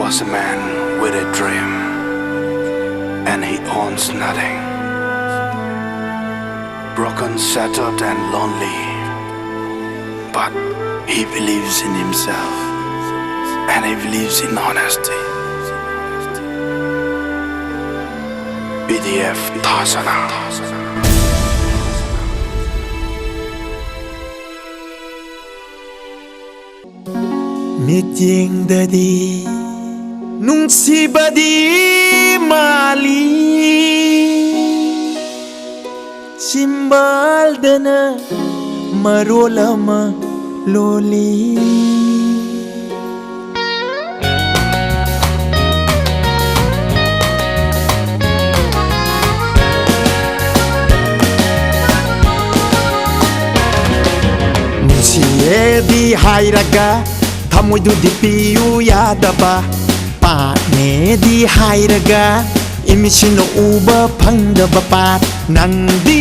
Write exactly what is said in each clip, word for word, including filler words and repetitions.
was a man with a dream, and he owns nothing. Broken, shattered, and lonely, but he believes in himself, and he believes in honesty. B D F Thasana. ꯃꯤꯠꯌꯦꯡꯗꯗꯤ ꯅꯨꯡꯁꯤꯕꯗꯤ ꯃꯥꯜꯂꯤ, ꯆꯤꯝꯕꯥꯜꯗꯅ ꯃꯔꯣꯜ ꯑꯃ ꯂꯣꯜꯂꯤ꯫ ꯅꯨꯡꯁꯤꯌꯦꯗꯤ ꯍꯥꯏꯔꯒ ꯊꯃꯣꯏꯗꯨꯗꯤ ꯄꯤꯌꯨ ꯌꯥꯗꯕ, ꯄꯥꯠꯅꯦꯗꯤ ꯍꯥꯏꯔꯒ ꯏꯃꯤꯠꯁꯤꯅ ꯎꯕ ꯐꯪꯗꯕ ꯄꯥꯠ ꯅꯪꯗꯤ꯫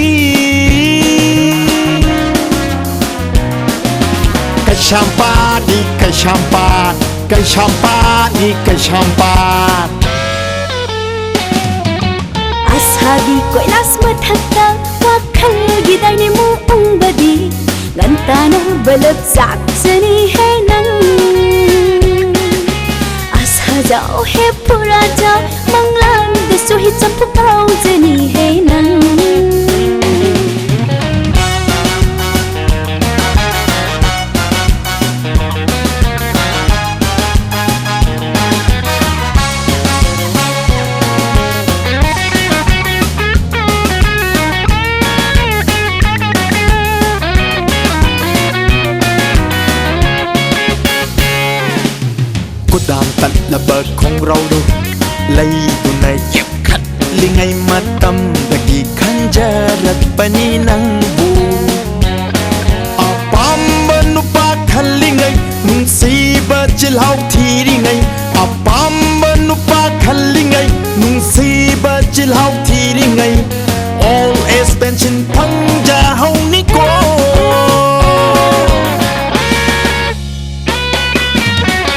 ꯀꯩꯁꯥꯝꯄꯥꯠꯅꯤ ꯀꯩꯁꯥꯝꯄꯥꯠ, ꯀꯩꯁꯥꯝꯄꯥꯠꯅꯤ ꯀꯩꯁꯥꯝꯄꯥꯠ꯫ ꯑꯁꯥꯒꯤ ꯀꯣꯏꯂꯥꯁ ꯃꯊꯛꯇ ꯋꯥꯈꯜꯒꯤ ꯗꯥꯏꯅꯦꯃꯣ ꯎꯪꯕꯗꯤ ꯉꯟꯇꯥꯅ ꯕꯂꯞ ꯆꯥꯛꯆꯅꯤ ꯍꯦ ꯅꯪ꯫ ꯑꯁꯥ ꯖꯥꯎ ꯍꯦ ꯄꯨꯔꯥ ꯖꯥꯎ, ꯃꯪꯂꯥꯟꯗꯁꯨ ꯍꯤ ꯆꯝꯐꯨ ꯀꯥꯎꯖꯅꯤ ꯍꯦ ꯅꯪ꯫ ꯀꯨꯗꯥꯝ ꯇꯠꯂꯕ ꯈꯣꯡꯒ꯭ꯔꯥꯎꯗꯨ ꯂꯩꯗꯨꯅ ꯌꯨꯝꯈꯠꯂꯤꯉꯩ ꯃꯇꯝꯗꯒꯤ ꯈꯟꯖꯔꯛꯄꯅꯤ ꯅꯪꯕꯨ꯫ ꯑꯄꯥꯝꯕ ꯅꯨꯄꯥ ꯈꯜꯂꯤꯉꯩ, ꯅꯨꯡꯁꯤꯕ ꯆꯤꯜꯍꯥꯎ ꯊꯤꯔꯤꯉꯩ, ꯑꯄꯥꯝꯕ ꯅꯨꯄꯥ ꯈꯜꯂꯤꯉꯩ, ꯅꯨꯡꯁꯤꯕ ꯆꯤꯜꯍꯥꯎ ꯊꯤꯔꯤꯉꯩ, old age pension ꯐꯪꯖꯍꯧꯅꯤꯀꯣ꯫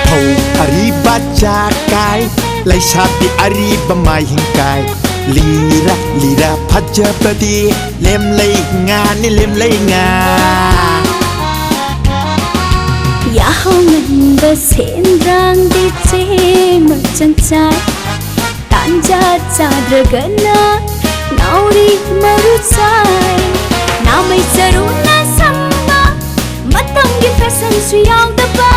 ꯐꯧ ꯑꯔꯤꯕ ꯆꯥꯛ ꯂꯩꯁꯥꯕꯤ ꯑꯔꯤꯕ ꯃꯥꯏꯍꯤꯡ ꯀꯥꯏ꯫ ꯂꯤꯔꯥ ꯂꯤꯔꯥ ꯐꯖꯕꯗꯤ ꯂꯦꯝꯂꯩ ꯉꯥꯅꯤ, ꯂꯦꯝꯂꯩ ꯉꯥ꯫ ꯌꯥꯍꯧ ꯉꯟꯕ ꯁꯦꯟꯗ꯭ꯔꯥꯡꯗꯤ ꯆꯦꯃ ꯆꯪꯆꯥꯏ꯫ ꯇꯥꯟꯖꯥ ꯆꯥꯗ꯭ꯔꯒꯅ ꯅꯥꯎꯔꯤ ꯃꯔꯨ ꯆꯥꯏ꯫ ꯅꯥꯃꯩ ꯆꯔꯨꯅ ꯁꯪꯕ, ꯃꯇꯝꯒꯤ ꯐꯦꯁꯟꯁꯨ ꯌꯥꯎꯗꯕ,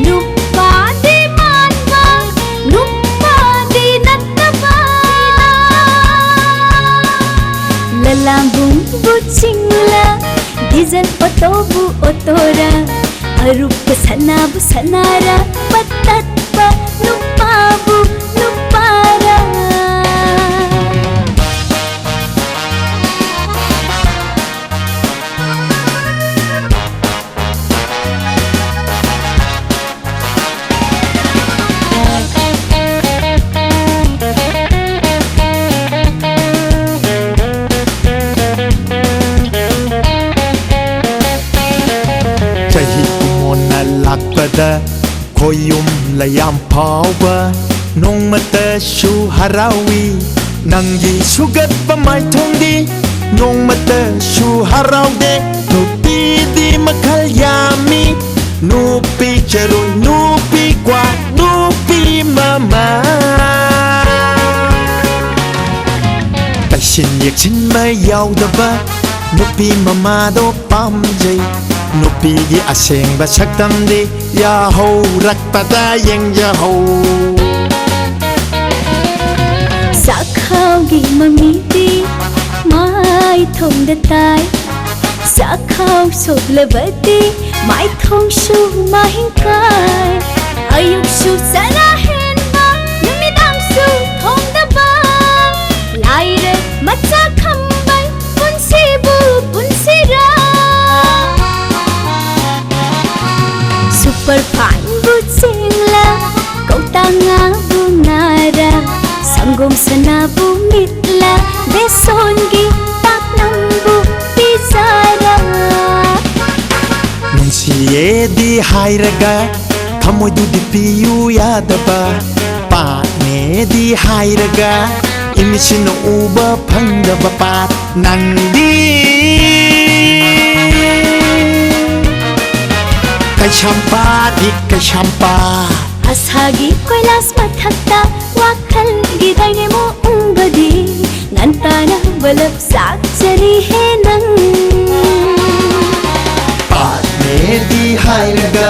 ꯅꯨꯄꯥꯗꯤ ꯃꯥꯟꯕ, ꯅꯨꯄꯥꯗꯤ ꯅꯠꯇꯕ꯫ ꯂꯂꯥꯕꯨꯡꯕꯨ ꯆꯤꯡꯂ, ꯗꯤꯖꯜ ꯑꯣꯇꯣꯕꯨ ꯑꯣꯇꯣꯔ, ꯑꯔꯨꯞꯄ ꯁꯅꯥꯕꯨ ꯁꯅꯥꯔ, ꯄꯠꯇꯠꯄ ꯅꯨꯄꯥꯕꯨ ꯅꯨꯄꯥꯔ꯫ ꯆꯍꯤ ꯀꯨꯝꯑꯣꯟꯅ ꯂꯥꯛꯄꯗ ꯈꯣꯌꯨꯝ ꯂꯩꯌꯥꯝ ꯐꯥꯎꯕ ꯅꯣꯡꯃꯇꯁꯨ ꯍꯔꯥꯎꯏ꯫ ꯅꯪꯒꯤ ꯁꯨꯒꯠꯄ ꯃꯥꯏꯊꯣꯡꯗꯤ ꯅꯣꯡꯃꯇꯁꯨ ꯍꯔꯥꯎꯗꯦ꯫ ꯅꯨꯄꯤꯗꯤ ꯃꯈꯜ ꯌꯥꯝꯃꯤ, ꯅꯨꯄꯤ ꯆꯔꯣꯏ, ꯅꯨꯄꯤ ꯀ꯭ꯋꯥꯛ, ꯅꯨꯄꯤ ꯃꯃꯥ꯫ ꯇꯩꯁꯤꯟ ꯌꯦꯛꯁꯤꯟꯕ ꯌꯥꯎꯗꯕ ꯅꯨꯄꯤ ꯃꯃꯥꯗꯣ ꯄꯥꯝꯖꯩ꯫ ꯅꯨꯄꯤꯒꯤ ꯑꯁꯦꯡꯕ ꯁꯛꯇꯝꯗꯤ ꯌꯥꯍꯧꯔꯛꯄꯗ ꯌꯦꯡꯖꯍꯧ꯫ ꯆꯥꯛꯈꯥꯎꯒꯤ ꯃꯃꯤꯗꯤ ꯃꯥꯏꯊꯣꯡꯗ ꯇꯥꯏ꯫ ꯆꯥꯛꯈꯥꯎ ꯁꯣꯛꯂꯕꯗꯤ ꯃꯥꯏꯊꯣꯡꯁꯨ ꯃꯍꯤꯡ ꯀꯥꯏ꯫ ꯑꯌꯨꯛꯁꯨ ꯆꯔꯥ ꯍꯦꯟꯕ, ꯅꯨꯃꯤꯗꯥꯡꯁꯨ ꯊꯣꯡꯗꯕ꯫ ꯂꯥꯏꯔ ꯃꯆꯥ ꯈꯝꯕꯩ ꯄꯨꯟꯁꯤꯕꯨ ꯄꯨꯟꯁꯤꯔ꯫ ꯁꯨꯄꯔ ꯐꯥꯏꯟꯕꯨ ꯆꯦꯡꯂ, ꯀꯧꯇꯥ ꯉꯥꯕꯨ ꯉꯥꯔ, ꯁꯪꯒꯣꯝ ꯁꯅꯥꯕꯨ ꯃꯤꯠꯂ, ꯕꯦꯁꯣꯟꯒꯤ ꯄꯥꯛꯅꯝꯕꯨ ꯄꯤꯖꯔ꯫ ꯅꯨꯡꯁꯤꯌꯦꯗꯤ ꯍꯥꯏꯔꯒ ꯊꯃꯣꯏꯗꯨꯗꯤ ꯄꯤꯌꯨ ꯌꯥꯗꯕ꯫ ꯄꯥꯛꯅꯤ ꯑꯦꯗꯤ ꯍꯥꯏꯔꯒ ꯏꯃꯤꯠꯁꯤꯅ ꯎꯕ ꯐꯪꯗꯕ ꯄꯥꯠ ꯅꯪꯗꯤ꯫ ꯀꯩꯁꯥꯝꯄꯥꯠꯅꯤ ꯀꯩꯁꯥꯝꯄꯥꯠ꯫ ꯑꯁꯥꯒꯤ ꯀꯣꯏꯂꯥꯁ ꯃꯊꯛꯇ ꯋꯥꯈꯜꯒꯤ ꯗꯥꯏꯅꯦꯃꯣ ꯎꯪꯕꯗꯤ ꯉꯟꯇꯥꯅ ꯕꯂꯞ ꯆꯥꯛꯆꯅꯤ ꯍꯦ ꯅꯪ꯫ ꯄꯥꯠꯅꯦꯗꯤ ꯍꯥꯏꯔꯒ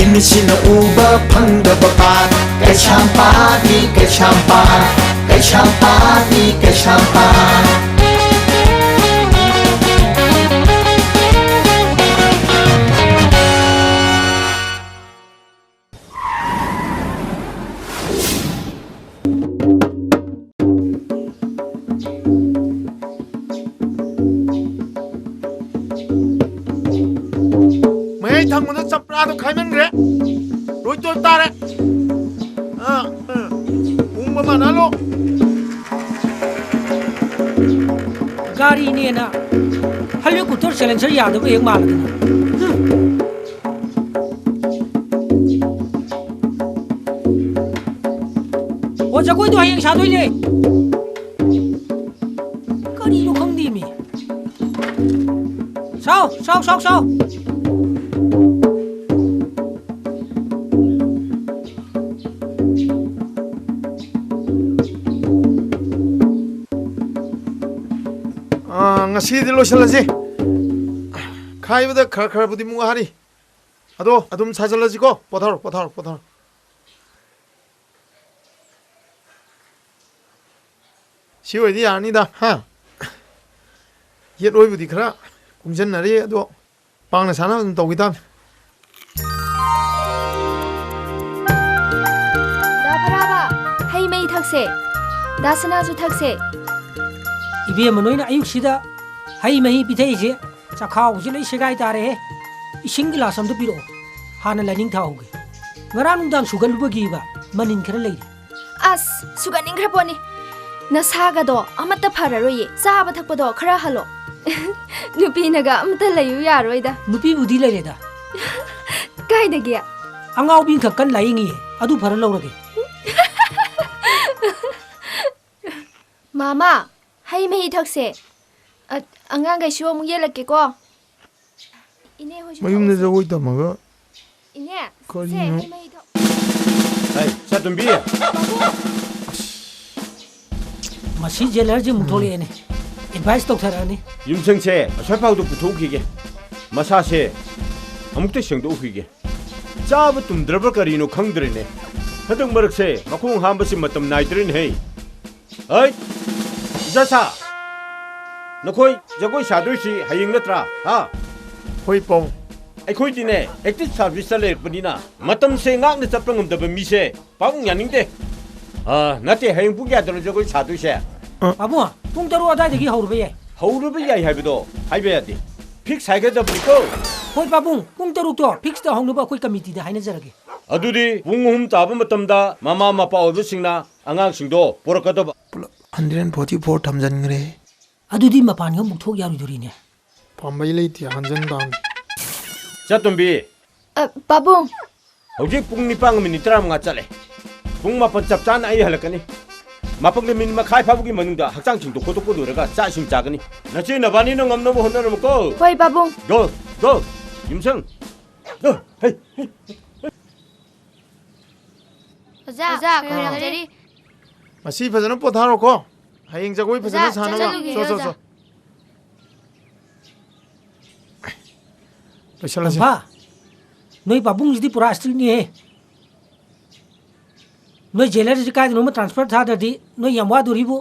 ꯏꯃꯤꯠꯁꯤꯅ ꯎꯕ ꯐꯪꯗꯕ ꯄꯥꯠ꯫ ꯀꯩꯁꯥꯝꯄꯥꯠꯅꯤ ꯀꯩꯁꯥꯝꯄꯥꯠ꯫ ꯀꯩꯁꯥꯝꯄꯥꯠꯅꯤ ꯀꯩꯁꯥꯝꯄꯥꯠ꯫ ꯃꯌꯥꯏ ꯊꯪꯕꯗ ꯆꯝꯄ꯭ꯔꯥꯗꯣ ꯈꯥꯏꯃꯟꯈ꯭ꯔꯦ꯫ ꯂꯣꯏ ꯇꯣꯏ ꯇꯥꯔꯦ꯫ ꯑꯥ, ꯑꯥ꯫ ꯎꯪꯕ ꯃꯥꯟꯅꯍꯜꯂꯣ꯫ ꯒꯥꯔꯤꯅꯦꯅ ꯍꯦꯂꯤꯀꯣꯞꯇꯔ ꯁꯦꯂꯦꯟꯁꯔ ꯌꯥꯗꯕ ꯍꯦꯛ ꯃꯥꯜꯂꯗꯅ꯫ ꯍꯨꯝ꯫ ꯑꯣ, ꯖꯒꯣꯏꯗꯣ ꯍꯌꯦꯡ ꯁꯥꯗꯣꯏꯅꯦ꯫ ꯀꯔꯤꯅꯣ ꯈꯪꯗꯦꯃꯤ꯫ ꯁꯥꯎ, ꯁꯥꯎ, ꯁꯥꯎ, ꯁꯥꯎ꯫ ꯑꯥ, ꯉꯁꯤꯗꯤ ꯂꯣꯏꯁꯤꯜꯂꯁꯤ꯫ ꯈꯥꯏꯕꯗ ꯈꯔ ꯈꯔꯕꯨꯗꯤ ꯃꯨꯛ ꯍꯥꯔꯤ꯫ ꯑꯗꯣ ꯑꯗꯨꯝ ꯁꯥꯖꯜꯂꯁꯤꯀꯣ꯫ ꯄꯣꯊꯥꯔꯣ, ꯄꯣꯊꯥꯔꯣ, ꯄꯣꯊꯥꯔꯣ꯫ ꯁꯤ ꯑꯣꯏꯗꯤ ꯌꯥꯔꯅꯤꯗ, ꯍꯥ? ꯌꯦꯠ ꯑꯣꯏꯕꯨꯗꯤ ꯈꯔ ꯀꯨꯡꯖꯟꯅꯔꯤ, ꯑꯗꯣ ꯄꯥꯡꯅ ꯁꯥꯟꯅꯕ ꯑꯗꯨꯝ ꯇꯧꯈꯤ ꯇꯥꯕꯅꯤ꯫ ꯗꯥ ꯐꯔꯥꯕ, ꯍꯩ ꯃꯍꯤ ꯊꯛꯁꯦ꯫ ꯗꯥ ꯁꯅꯥꯁꯨ ꯊꯛꯁꯦ꯫ ꯏꯕꯦꯝꯃ, ꯅꯣꯏꯅ ꯑꯌꯨꯛꯁꯤꯗ ꯍꯩ ꯃꯍꯤ ꯄꯤꯊꯛꯏꯁꯦ, ꯆꯈꯥꯎꯁꯤ ꯂꯣꯏ ꯁꯦꯒꯥꯏ ꯇꯥꯔꯦꯍꯦ꯫ ꯏꯁꯤꯡ ꯒꯤꯂꯥꯁ ꯑꯝꯇ ꯄꯤꯔꯛꯑꯣ, ꯍꯥꯟꯅ ꯂꯥꯏꯅꯤꯡ ꯊꯥꯍꯧꯒꯦ꯫ ꯉꯔꯥꯡ ꯅꯨꯡꯗꯥꯡ ꯁꯨꯒꯠꯂꯨꯕꯒꯤꯕ ꯃꯅꯤꯟ ꯈꯔ ꯂꯩꯔꯤ꯫ ꯑꯁ, ꯁꯨꯒꯠꯅꯤꯡꯈ꯭ꯔ ꯄꯣꯠꯅꯤ꯫ ꯅꯁꯥꯒꯗꯣ ꯑꯃꯠꯇ ꯐꯔꯔꯣꯏꯌꯦ꯫ ꯆꯥꯕ ꯊꯛꯄꯗꯣ ꯈꯔ ꯍꯜꯂꯣ꯫ ꯅꯨꯄꯤꯅꯒ ꯑꯃꯠꯇ ꯂꯩꯌꯨ ꯌꯥꯔꯣꯏꯗ꯫ ꯅꯨꯄꯤꯕꯨꯗꯤ ꯂꯩꯔꯦꯗ꯫ ꯀꯥꯏꯗꯒꯤ? ꯑꯉꯥꯎꯕꯤ ꯑꯃꯈꯛ ꯀꯟꯅ ꯂꯥꯌꯦꯡꯉꯤꯌꯦ, ꯑꯗꯨ ꯐꯔ ꯂꯧꯔꯒꯦ꯫ ꯃꯥꯃꯥ, ꯍꯩ ꯃꯍꯤ ꯊꯛꯁꯦ꯫ ꯑ, ꯑꯉꯥꯡꯈꯩꯁꯨ ꯑꯃꯨꯛ ꯌꯦꯜꯂꯛꯀꯦꯀꯣ꯫ ꯏꯅꯦ ꯍꯣꯏꯁꯨ ꯃꯌꯨꯝꯗ ꯊꯛꯎꯁꯦ꯫ ꯖꯒꯣꯏ ꯇꯝꯃꯒ ꯏꯅꯦ, ꯁꯦ, ꯀꯔꯤꯅꯣ? ꯍꯩ ꯃꯍꯤ ꯊꯛ- ꯍꯩ, ꯆꯥꯇꯣꯝꯕꯤ! ꯃꯁꯤ ꯖꯦꯂꯔꯁꯦ ꯑꯃꯨꯛ ꯊꯣꯛꯂꯛꯑꯦꯅꯦ꯫ ꯑꯦꯗꯚꯥꯏꯁ ꯇꯧꯊꯔꯛꯑꯅꯤ꯫ ꯌꯨꯝꯁꯪꯁꯦ ꯑꯁ꯭ꯋꯥꯏꯐꯥꯎꯗ ꯄꯨꯊꯣꯛꯈꯤꯒꯦ꯫ ꯃꯁꯥꯁꯦ ꯑꯃꯨꯛꯇ ꯁꯦꯡꯗꯣꯛꯈꯤꯒꯦ꯫ ꯆꯥꯕ ꯇꯨꯝꯗ꯭ꯔꯕ ꯀꯔꯤꯅꯣ ꯈꯪꯗ꯭ꯔꯦꯅꯦ꯫ ꯍꯟꯗꯛ ꯃꯔꯛꯁꯦ ꯃꯈꯣꯡ ꯍꯥꯝꯕꯁꯤ ꯃꯇꯝ ꯅꯥꯏꯗ꯭ꯔꯦꯅꯦꯍꯦ꯫ ꯍꯩ! ꯏꯆꯥꯁꯥ! ꯅꯈꯣꯏ ꯖꯒꯣꯏ ꯁꯥꯗꯣꯏꯁꯤ ꯍꯌꯦꯡ ꯅꯠꯇ꯭ꯔꯥ? ꯍꯥ? ꯍꯣꯏ, ꯄꯥꯎ꯫ ꯑꯩꯈꯣꯏꯗꯤꯅꯦ, ꯑꯦꯛꯇꯤꯚ ꯁꯥꯔꯚꯤꯁꯇ ꯂꯩꯔꯛꯄꯅꯤꯅ ꯃꯇꯝꯁꯦ ꯉꯥꯛꯅ ꯆꯠꯄ ꯉꯝꯗꯕ ꯃꯤꯁꯦ ꯄꯥꯕꯨꯡ ꯌꯥꯅꯤꯡꯗꯦ꯫ ꯑ, ꯅꯠꯇꯦ, ꯍꯌꯦꯡ ꯄꯨꯡ ꯀꯌꯥꯗꯅꯣ ꯖꯒꯣꯏ ꯁꯥꯗꯣꯏꯁꯦ? ꯄꯥꯕꯨꯡ, ꯄꯨꯡ ꯇꯔꯨꯛ ꯑꯗꯨꯋꯥꯏꯗꯒꯤ ꯍꯧꯔꯨꯕ ꯌꯥꯏ꯫ ꯍꯧꯔꯨꯕ ꯌꯥꯏ ꯍꯥꯏꯕꯗꯣ ꯍꯥꯏꯕ ꯌꯥꯗꯦ꯫ ꯐꯤꯛꯁ ꯍꯥꯏꯒꯗꯕꯅꯤꯀꯣ꯫ ꯍꯣꯏ ꯄꯥꯕꯨꯡ, ꯄꯨꯡ ꯇꯔꯨꯛꯇꯣ ꯐꯤꯛꯁꯇ ꯍꯧꯅꯕ ꯑꯩꯈꯣꯏ ꯀꯃꯤꯇꯤꯗ ꯍꯥꯏꯅꯖꯔꯒꯦ꯫ ꯑꯗꯨꯗꯤ ꯄꯨꯡ ꯑꯍꯨꯝ ꯇꯥꯕ ꯃꯇꯝꯗ ꯃꯃꯥ ꯃꯄꯥ ꯑꯣꯏꯕꯁꯤꯡꯅ ꯑꯉꯥꯡꯁꯤꯡꯗꯣ ꯄꯨꯔꯛꯀꯗꯕ꯫ ꯄꯨꯂꯞ ꯍꯟꯗ꯭ꯔꯦꯠ ꯐꯣꯔꯇꯤ ꯐꯣꯔ ꯊꯝꯖꯟꯈ꯭ꯔꯦ꯫ ꯑꯗꯨꯗꯤ ꯃꯄꯥꯟꯒ ꯑꯃꯨꯛ ꯊꯣꯛ ꯌꯥꯔꯣꯏꯗꯣꯔꯤꯅꯦ꯫ ꯄꯥꯝꯕꯩ ꯂꯩꯇꯦ, ꯍꯟꯖꯟ ꯇꯥꯕꯅꯤ꯫ ꯆꯥꯇꯣꯝꯕꯤ! ꯑ, ꯄꯥꯕꯨꯡ! ꯍꯧꯖꯤꯛ ꯄꯨꯡ ꯅꯤꯄꯥꯟꯒ ꯃꯤꯅꯤꯠ ꯇꯔꯥꯃꯉꯥ ꯆꯠꯂꯦ꯫ ꯄꯨꯡ ꯃꯥꯄꯟ ꯆꯞ ꯆꯥꯅ ꯑꯩ ꯍꯜꯂꯛꯀꯅꯤ꯫ ꯃꯥꯄꯟꯒ ꯃꯤꯅꯤꯠ ꯃꯈꯥꯏ ꯐꯥꯕꯒꯤ ꯃꯅꯨꯡꯗ ꯍꯛꯆꯥꯡ ꯁꯦꯡꯗꯣꯛ ꯈꯣꯠꯇꯣꯛꯄ ꯂꯣꯏꯔꯒ ꯆꯥꯛ ꯏꯁꯤꯡ ꯆꯥꯒꯅꯤ꯫ ꯅꯆꯦ ꯅꯕꯥꯅꯤꯅ ꯉꯝꯅꯕ ꯍꯣꯠꯅꯔꯝꯃꯨꯀꯣ꯫ ꯍꯣꯏ, ꯄꯥꯕꯨꯡ꯫ GO, GO, ꯌꯨꯝꯁꯪ꯫ ꯒꯣ, ꯍꯩ, ꯍꯩ꯫ ꯑꯣꯖꯥ, ꯑꯣꯖꯥ, ꯈꯣꯏꯔꯝꯖꯔꯤ꯫ ꯈꯣꯏꯔꯝꯖꯔꯤ꯫ ꯃꯁꯤ ꯐꯖꯅ ꯄꯣꯊꯥꯔꯣꯀꯣ꯫ ꯍꯌꯦꯡ ꯖꯒꯣꯏ ꯐꯖꯅ ꯑꯣꯖꯥ, ꯁꯥꯅꯕ꯫ ꯆꯠꯂꯨꯈꯤꯒꯦ, ꯆꯣ, ꯆꯣ, ꯑꯣꯖꯥ꯫ ꯆꯣ꯫ ꯂꯣꯏꯁꯜꯂꯁꯤ꯫ ꯇꯝꯐꯥ, ꯅꯣꯏ ꯄꯥꯕꯨꯡꯁꯤꯗꯤ ꯄꯨꯔꯥ ꯏꯁꯇ꯭ꯔꯤꯛꯅꯤꯍꯦ꯫ ꯅꯣꯏ ꯖꯦꯂꯔꯁꯤ ꯀꯥꯏꯗꯅꯣꯃ ꯇ꯭ꯔꯥꯟꯁꯐꯔ ꯊꯥꯗ꯭ꯔꯗꯤ ꯅꯣꯏ ꯌꯥꯝ ꯋꯥꯗꯣꯔꯤꯕꯨ꯫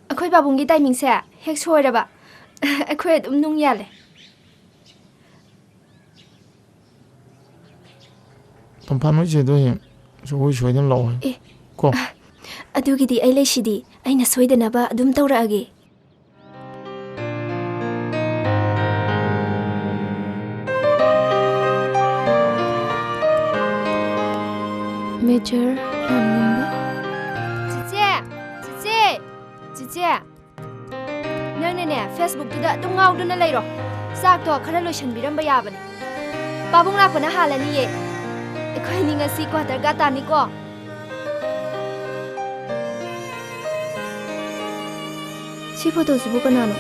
ꯑꯩꯈꯣꯏ ꯄꯥꯕꯨꯡꯒꯤ ꯇꯥꯏꯃꯤꯡꯁꯦ ꯍꯦꯛ ꯁꯣꯏꯔꯕ, ꯑꯩꯈꯣꯏ ꯑꯗꯨꯝ ꯅꯨꯡ ꯌꯥꯜꯂꯦ꯫ ꯇꯝꯐꯥ, ꯅꯣꯏ ꯆꯦꯗꯣ ꯍꯌꯦꯡ ꯖꯒꯣꯏ ꯁꯣꯏꯗꯅ ꯂꯥꯛꯑꯣ ꯍꯥꯏꯌꯨ꯫ ꯑꯦ꯫ ꯀꯣ? ꯑꯗꯨꯒꯤꯗꯤ ꯑꯩ ꯂꯩꯁꯤꯗꯤ, ꯑꯩꯅ ꯁꯣꯏꯗꯅꯕ ꯑꯗꯨꯝ ꯇꯧꯔꯛꯑꯒꯦ꯫ ꯃꯦꯖꯔ ꯂꯥꯡꯂꯝꯕ꯫ ꯆꯤꯆꯦ! ꯆꯤꯆꯦ! ꯆꯤꯆꯦ! ꯅꯪꯅꯅꯦ, Facebook-ꯇꯨꯗ ꯑꯗꯨꯝ ꯉꯥꯎꯗꯨꯅ ꯂꯩꯔꯣ꯫ ꯆꯥꯛꯇꯣ ꯈꯔ ꯂꯣꯏꯁꯟꯕꯤꯔꯝꯕ ꯌꯥꯕꯅꯦ꯫ ꯄꯥꯕꯨꯡ ꯂꯥꯛꯄꯅ ꯍꯥꯜꯂꯅꯤꯌꯦ꯫ ꯑꯩꯈꯣꯏ ꯑꯅꯤ ꯉꯁꯤ quarter guard ꯇꯥꯅꯤꯀꯣ꯫ ꯁꯤ ꯐꯣꯇꯣꯁꯤꯕꯨ ꯀꯅꯥꯅꯣ?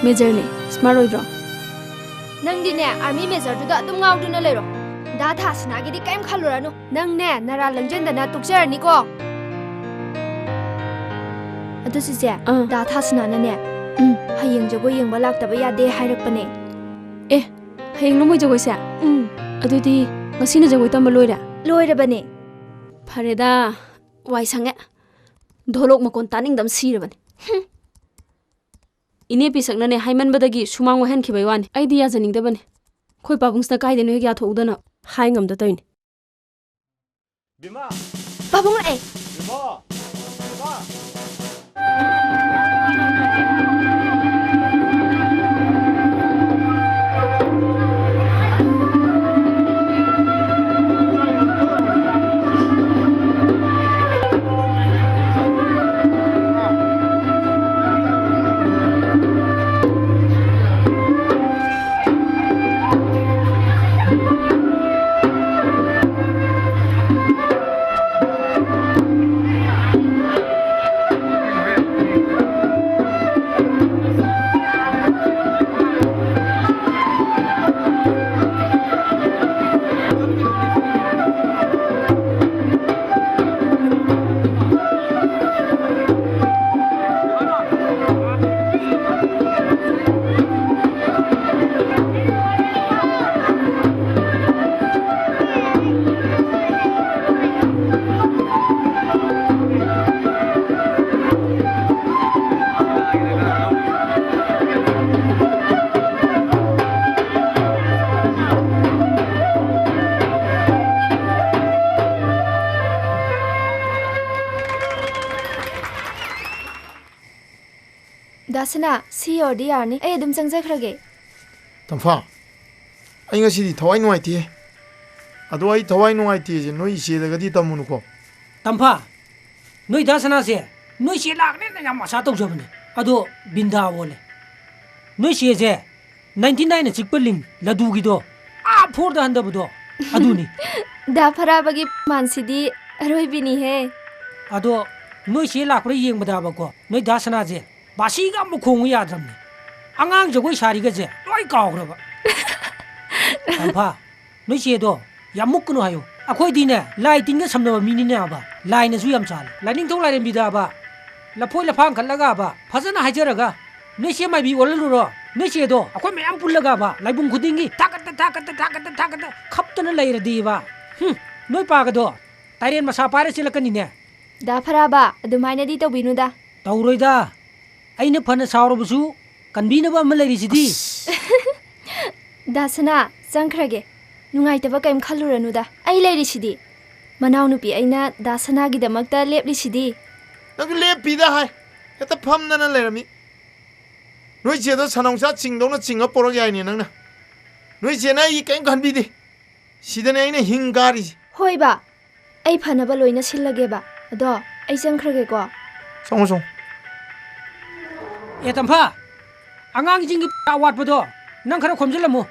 ꯃꯦꯖꯔꯅꯦ꯫ ꯁ꯭ꯃꯥꯔꯠ ꯑꯣꯏꯗ꯭ꯔꯣ? ꯅꯪꯗꯤꯅꯦ, ꯑꯥꯔꯃꯤ ꯃꯦꯖꯔꯗꯨꯗ ꯑꯗꯨꯝ ꯉꯥꯎꯗꯨꯅ ꯂꯩꯔꯣ꯫ ꯗꯥ ꯊꯥꯁꯅꯥꯒꯤꯗꯤ ꯀꯩꯝ ꯈꯜꯂꯨꯔꯅꯨ꯫ ꯅꯪꯅꯦ, ꯅꯔꯥ ꯂꯪꯖꯟꯗꯅ ꯇꯣꯛꯆꯔꯅꯤꯀꯣ꯫ ꯑꯗꯨ ꯆꯤꯆꯦ, ꯑꯥ꯫ ꯗꯥ ꯊꯥꯁꯅꯥꯅꯅꯦ, ꯎꯝ꯫ ꯍꯌꯦꯡ ꯖꯒꯣꯏ ꯌꯦꯡꯕ ꯂꯥꯛꯇꯕ ꯌꯥꯗꯦ ꯍꯥꯏꯔꯛꯄꯅꯦ꯫ ꯑꯦ, ꯍꯌꯦꯡꯂꯣ ꯃꯣꯏ ꯖꯒꯣꯏꯁꯦ? ꯎꯝ꯫ ꯑꯗꯨꯗꯤ ꯉꯁꯤꯅ ꯖꯒꯣꯏ ꯇꯝꯕ ꯂꯣꯏꯔꯦ? ꯂꯣꯏꯔꯕꯅꯦ꯫ ꯐꯔꯦꯗ, ꯋꯥꯏ ꯁꯪꯉꯦ꯫ ꯙꯣꯂꯣꯛ ꯃꯈꯣꯟ ꯇꯥꯅꯤꯡꯗꯕ ꯁꯤꯔꯕꯅꯤ꯫ ꯍꯨꯝ꯫ ꯏꯅꯦ ꯄꯤꯁꯛꯅꯅꯦ ꯍꯥꯏꯃꯟꯕꯗꯒꯤ ꯁꯨꯃꯥꯡ ꯋꯥꯏꯍꯟꯈꯤꯕꯩ ꯋꯥꯅꯤ꯫ ꯑꯩꯗꯤ ꯌꯥꯖꯅꯤꯡꯗꯕꯅꯤ꯫ ꯑꯩꯈꯣꯏ ꯄꯥꯕꯨꯡꯁꯤꯅ ꯀꯥꯏꯗꯩꯅꯣ ꯍꯦꯛ ꯌꯥꯊꯣꯛꯎꯗꯅ꯫ ꯍꯥꯏ ꯉꯝꯗ ꯇꯧꯏꯅꯤ꯫ ꯕꯤꯃꯥ! ꯄꯥꯕꯨꯡ ꯂꯥꯛꯑꯦ꯫ ꯕꯤꯃꯥ! ꯕꯤꯃꯥ! ꯗꯥ ꯁꯅꯥ, ꯁꯤ ꯌꯧꯔꯗꯤ ꯌꯥꯔꯅꯤ꯫ ꯑꯩ ꯑꯗꯨꯝ ꯆꯪꯖꯈ꯭ꯔꯒꯦ꯫ ꯇꯝꯐꯥ, ꯑꯩ ꯉꯁꯤꯗꯤ ꯊꯋꯥꯏ ꯅꯨꯡꯉꯥꯏꯇꯦ꯫ ꯑꯗꯣ ꯑꯩ ꯊꯋꯥꯏ ꯅꯨꯡꯉꯥꯏꯇꯦꯁꯦ ꯅꯣꯏ ꯏꯆꯦꯗꯒꯗꯤ ꯇꯝꯃꯨꯅꯨꯀꯣ꯫ ꯇꯝꯐꯥ, ꯅꯣꯏ ꯗꯥ ꯁꯅꯥꯁꯦ ꯅꯣꯏ ꯆꯦ ꯂꯥꯛꯀꯅꯦꯅ ꯌꯥꯝ ꯑꯁꯥ ꯇꯧꯖꯕꯅꯦ꯫ ꯑꯗꯣ ꯕꯤꯟꯗꯥ ꯑꯣꯜꯂꯦ꯫ ꯅꯣꯏ ꯆꯦꯁꯦ ꯅꯥꯏꯟꯇꯤ ꯅꯥꯏꯟꯅ ꯆꯤꯛꯄ ꯂꯤꯟ ꯂꯗꯨꯒꯤꯗꯣ, ꯑꯥ ꯐꯣꯔꯗ ꯍꯟꯊꯕꯗꯣ, ꯑꯗꯨꯅꯤ꯫ ꯗꯥ ꯐꯔꯥꯕꯒꯤ ꯃꯥꯟꯁꯤꯗꯤ ꯑꯔꯣꯏꯕꯤꯅꯤꯍꯦ꯫ ꯑꯗꯣ ꯅꯣꯏ ꯆꯦ ꯂꯥꯛꯄ꯭ꯔꯥ ꯌꯦꯡꯕꯗꯕꯀꯣ, ꯅꯣꯏ ꯗꯥ ꯁꯅꯥꯁꯦ ꯕꯥꯁꯤꯒ ꯑꯃꯨꯛ ꯈꯣꯡꯉꯨ ꯌꯥꯗ꯭ꯔꯕꯅꯤ꯫ ꯑꯉꯥꯡ ꯖꯒꯣꯏ ꯁꯥꯔꯤꯒꯁꯦ ꯂꯣꯏ ꯀꯥꯎꯈ꯭ꯔꯕ꯫ ꯇꯝꯐꯥ, ꯅꯣꯏ ꯆꯦꯗꯣ ꯌꯥꯝ ꯃꯨꯛꯀꯅꯨ ꯍꯥꯏꯌꯨ꯫ ꯑꯩꯈꯣꯏꯗꯤꯅꯦ ꯂꯥꯏ ꯇꯤꯟꯒ ꯁꯝꯅꯕ ꯃꯤꯅꯤꯅꯦ ꯑꯕ꯫ ꯂꯥꯏꯅꯁꯨ ꯌꯥꯝ ꯆꯥꯜꯂꯤ꯫ ꯂꯥꯏꯅꯤꯡꯊꯧ ꯂꯥꯏꯔꯦꯝꯕꯤꯗ ꯑꯕ, ꯂꯐꯣꯏ ꯂꯐꯥꯡ ꯀꯠꯂꯒ ꯑꯕ, ꯐꯖꯅ ꯍꯥꯏꯖꯔꯒ, "ꯅꯣꯏ ꯆꯦ ꯃꯥꯏꯕꯤ ꯑꯣꯜꯍꯜꯂꯨꯔꯣ, ꯅꯣꯏ ꯆꯦꯗꯣ ꯑꯩꯈꯣꯏ ꯃꯌꯥꯝ ꯄꯨꯜꯂꯒ ꯑꯕ, ꯂꯥꯏꯕꯨꯡ ꯈꯨꯗꯤꯡꯒꯤ ꯊꯥꯒꯠꯇ ꯊꯥꯒꯠꯇ ꯊꯥꯒꯠꯇ ꯊꯥꯒꯠꯇ ꯈꯞꯇꯅ ꯂꯩꯔꯗꯤꯕ, ꯍꯨꯝ, ꯅꯣꯏ ꯄꯥꯒꯗꯣ ꯇꯥꯏꯔꯦꯟ ꯃꯁꯥ ꯄꯥꯏꯔ ꯆꯦꯜꯂꯛꯀꯅꯤꯅꯦ"꯫ ꯗꯥ ꯐꯔꯥꯕ, ꯑꯗꯨꯃꯥꯏꯅꯗꯤ ꯇꯧꯕꯤꯅꯨꯗ꯫ ꯇꯧꯔꯣꯏꯗ꯫ ꯑꯩꯅ ꯐꯅ ꯁꯥꯎꯔꯕꯁꯨ ꯀꯟꯕꯤꯅꯕ ꯑꯃ ꯂꯩꯔꯤꯁꯤꯗꯤ꯫ ꯑꯁ! ꯗꯥ ꯁꯅꯥ, ꯆꯪꯈ꯭ꯔꯒꯦ꯫ ꯅꯨꯡꯉꯥꯏꯇꯕ ꯀꯩꯝ ꯈꯜꯂꯨꯔꯅꯨꯗ꯫ ꯑꯩ ꯂꯩꯔꯤꯁꯤꯗꯤ꯫ ꯃꯅꯥꯎꯅꯨꯄꯤ ꯑꯩꯅ ꯗꯥ ꯁꯅꯥꯒꯤꯗꯃꯛꯇ ꯂꯦꯞꯂꯤꯁꯤꯗꯤ꯫ ꯅꯪꯁꯨ ꯂꯦꯞꯄꯤꯗ ꯍꯥꯏ꯫ ꯍꯦꯛꯇ ꯐꯝꯗꯅ ꯂꯩꯔꯝꯃꯤ꯫ ꯅꯣꯏ ꯆꯦꯗꯣ ꯁꯟꯅꯥꯎꯆꯥ ꯆꯤꯡꯗꯧꯅ ꯆꯤꯡꯉ ꯄꯣꯔꯛ ꯌꯥꯏꯅꯦ ꯅꯪꯅ꯫ ꯅꯣꯏ ꯆꯦꯅ ꯑꯩꯒꯤ ꯀꯔꯤꯝ ꯈꯟꯕꯤꯗꯦ꯫ ꯁꯤꯗꯅꯦ ꯑꯩꯅ ꯍꯤꯡ ꯀꯥꯔꯤꯁꯦ꯫ ꯍꯣꯏꯕ, ꯑꯩ ꯐꯅꯕ ꯂꯣꯏꯅ ꯁꯤꯜꯂꯒꯦꯕ꯫ ꯑꯗꯣ ꯑꯩ ꯆꯪꯈ꯭ꯔꯒꯦꯀꯣ꯫ ꯆꯪꯉꯣ, ꯆꯪꯉꯣ꯫ ꯑꯦ, ꯇꯝꯐꯥ, ꯑꯉꯥꯡꯁꯤꯡꯒꯤ ꯄꯩꯁꯥ ꯑꯋꯥꯠꯄꯗꯣ ꯅꯪ ꯈꯔ ꯈꯣꯝꯖꯤꯜꯂꯝꯃꯨ꯫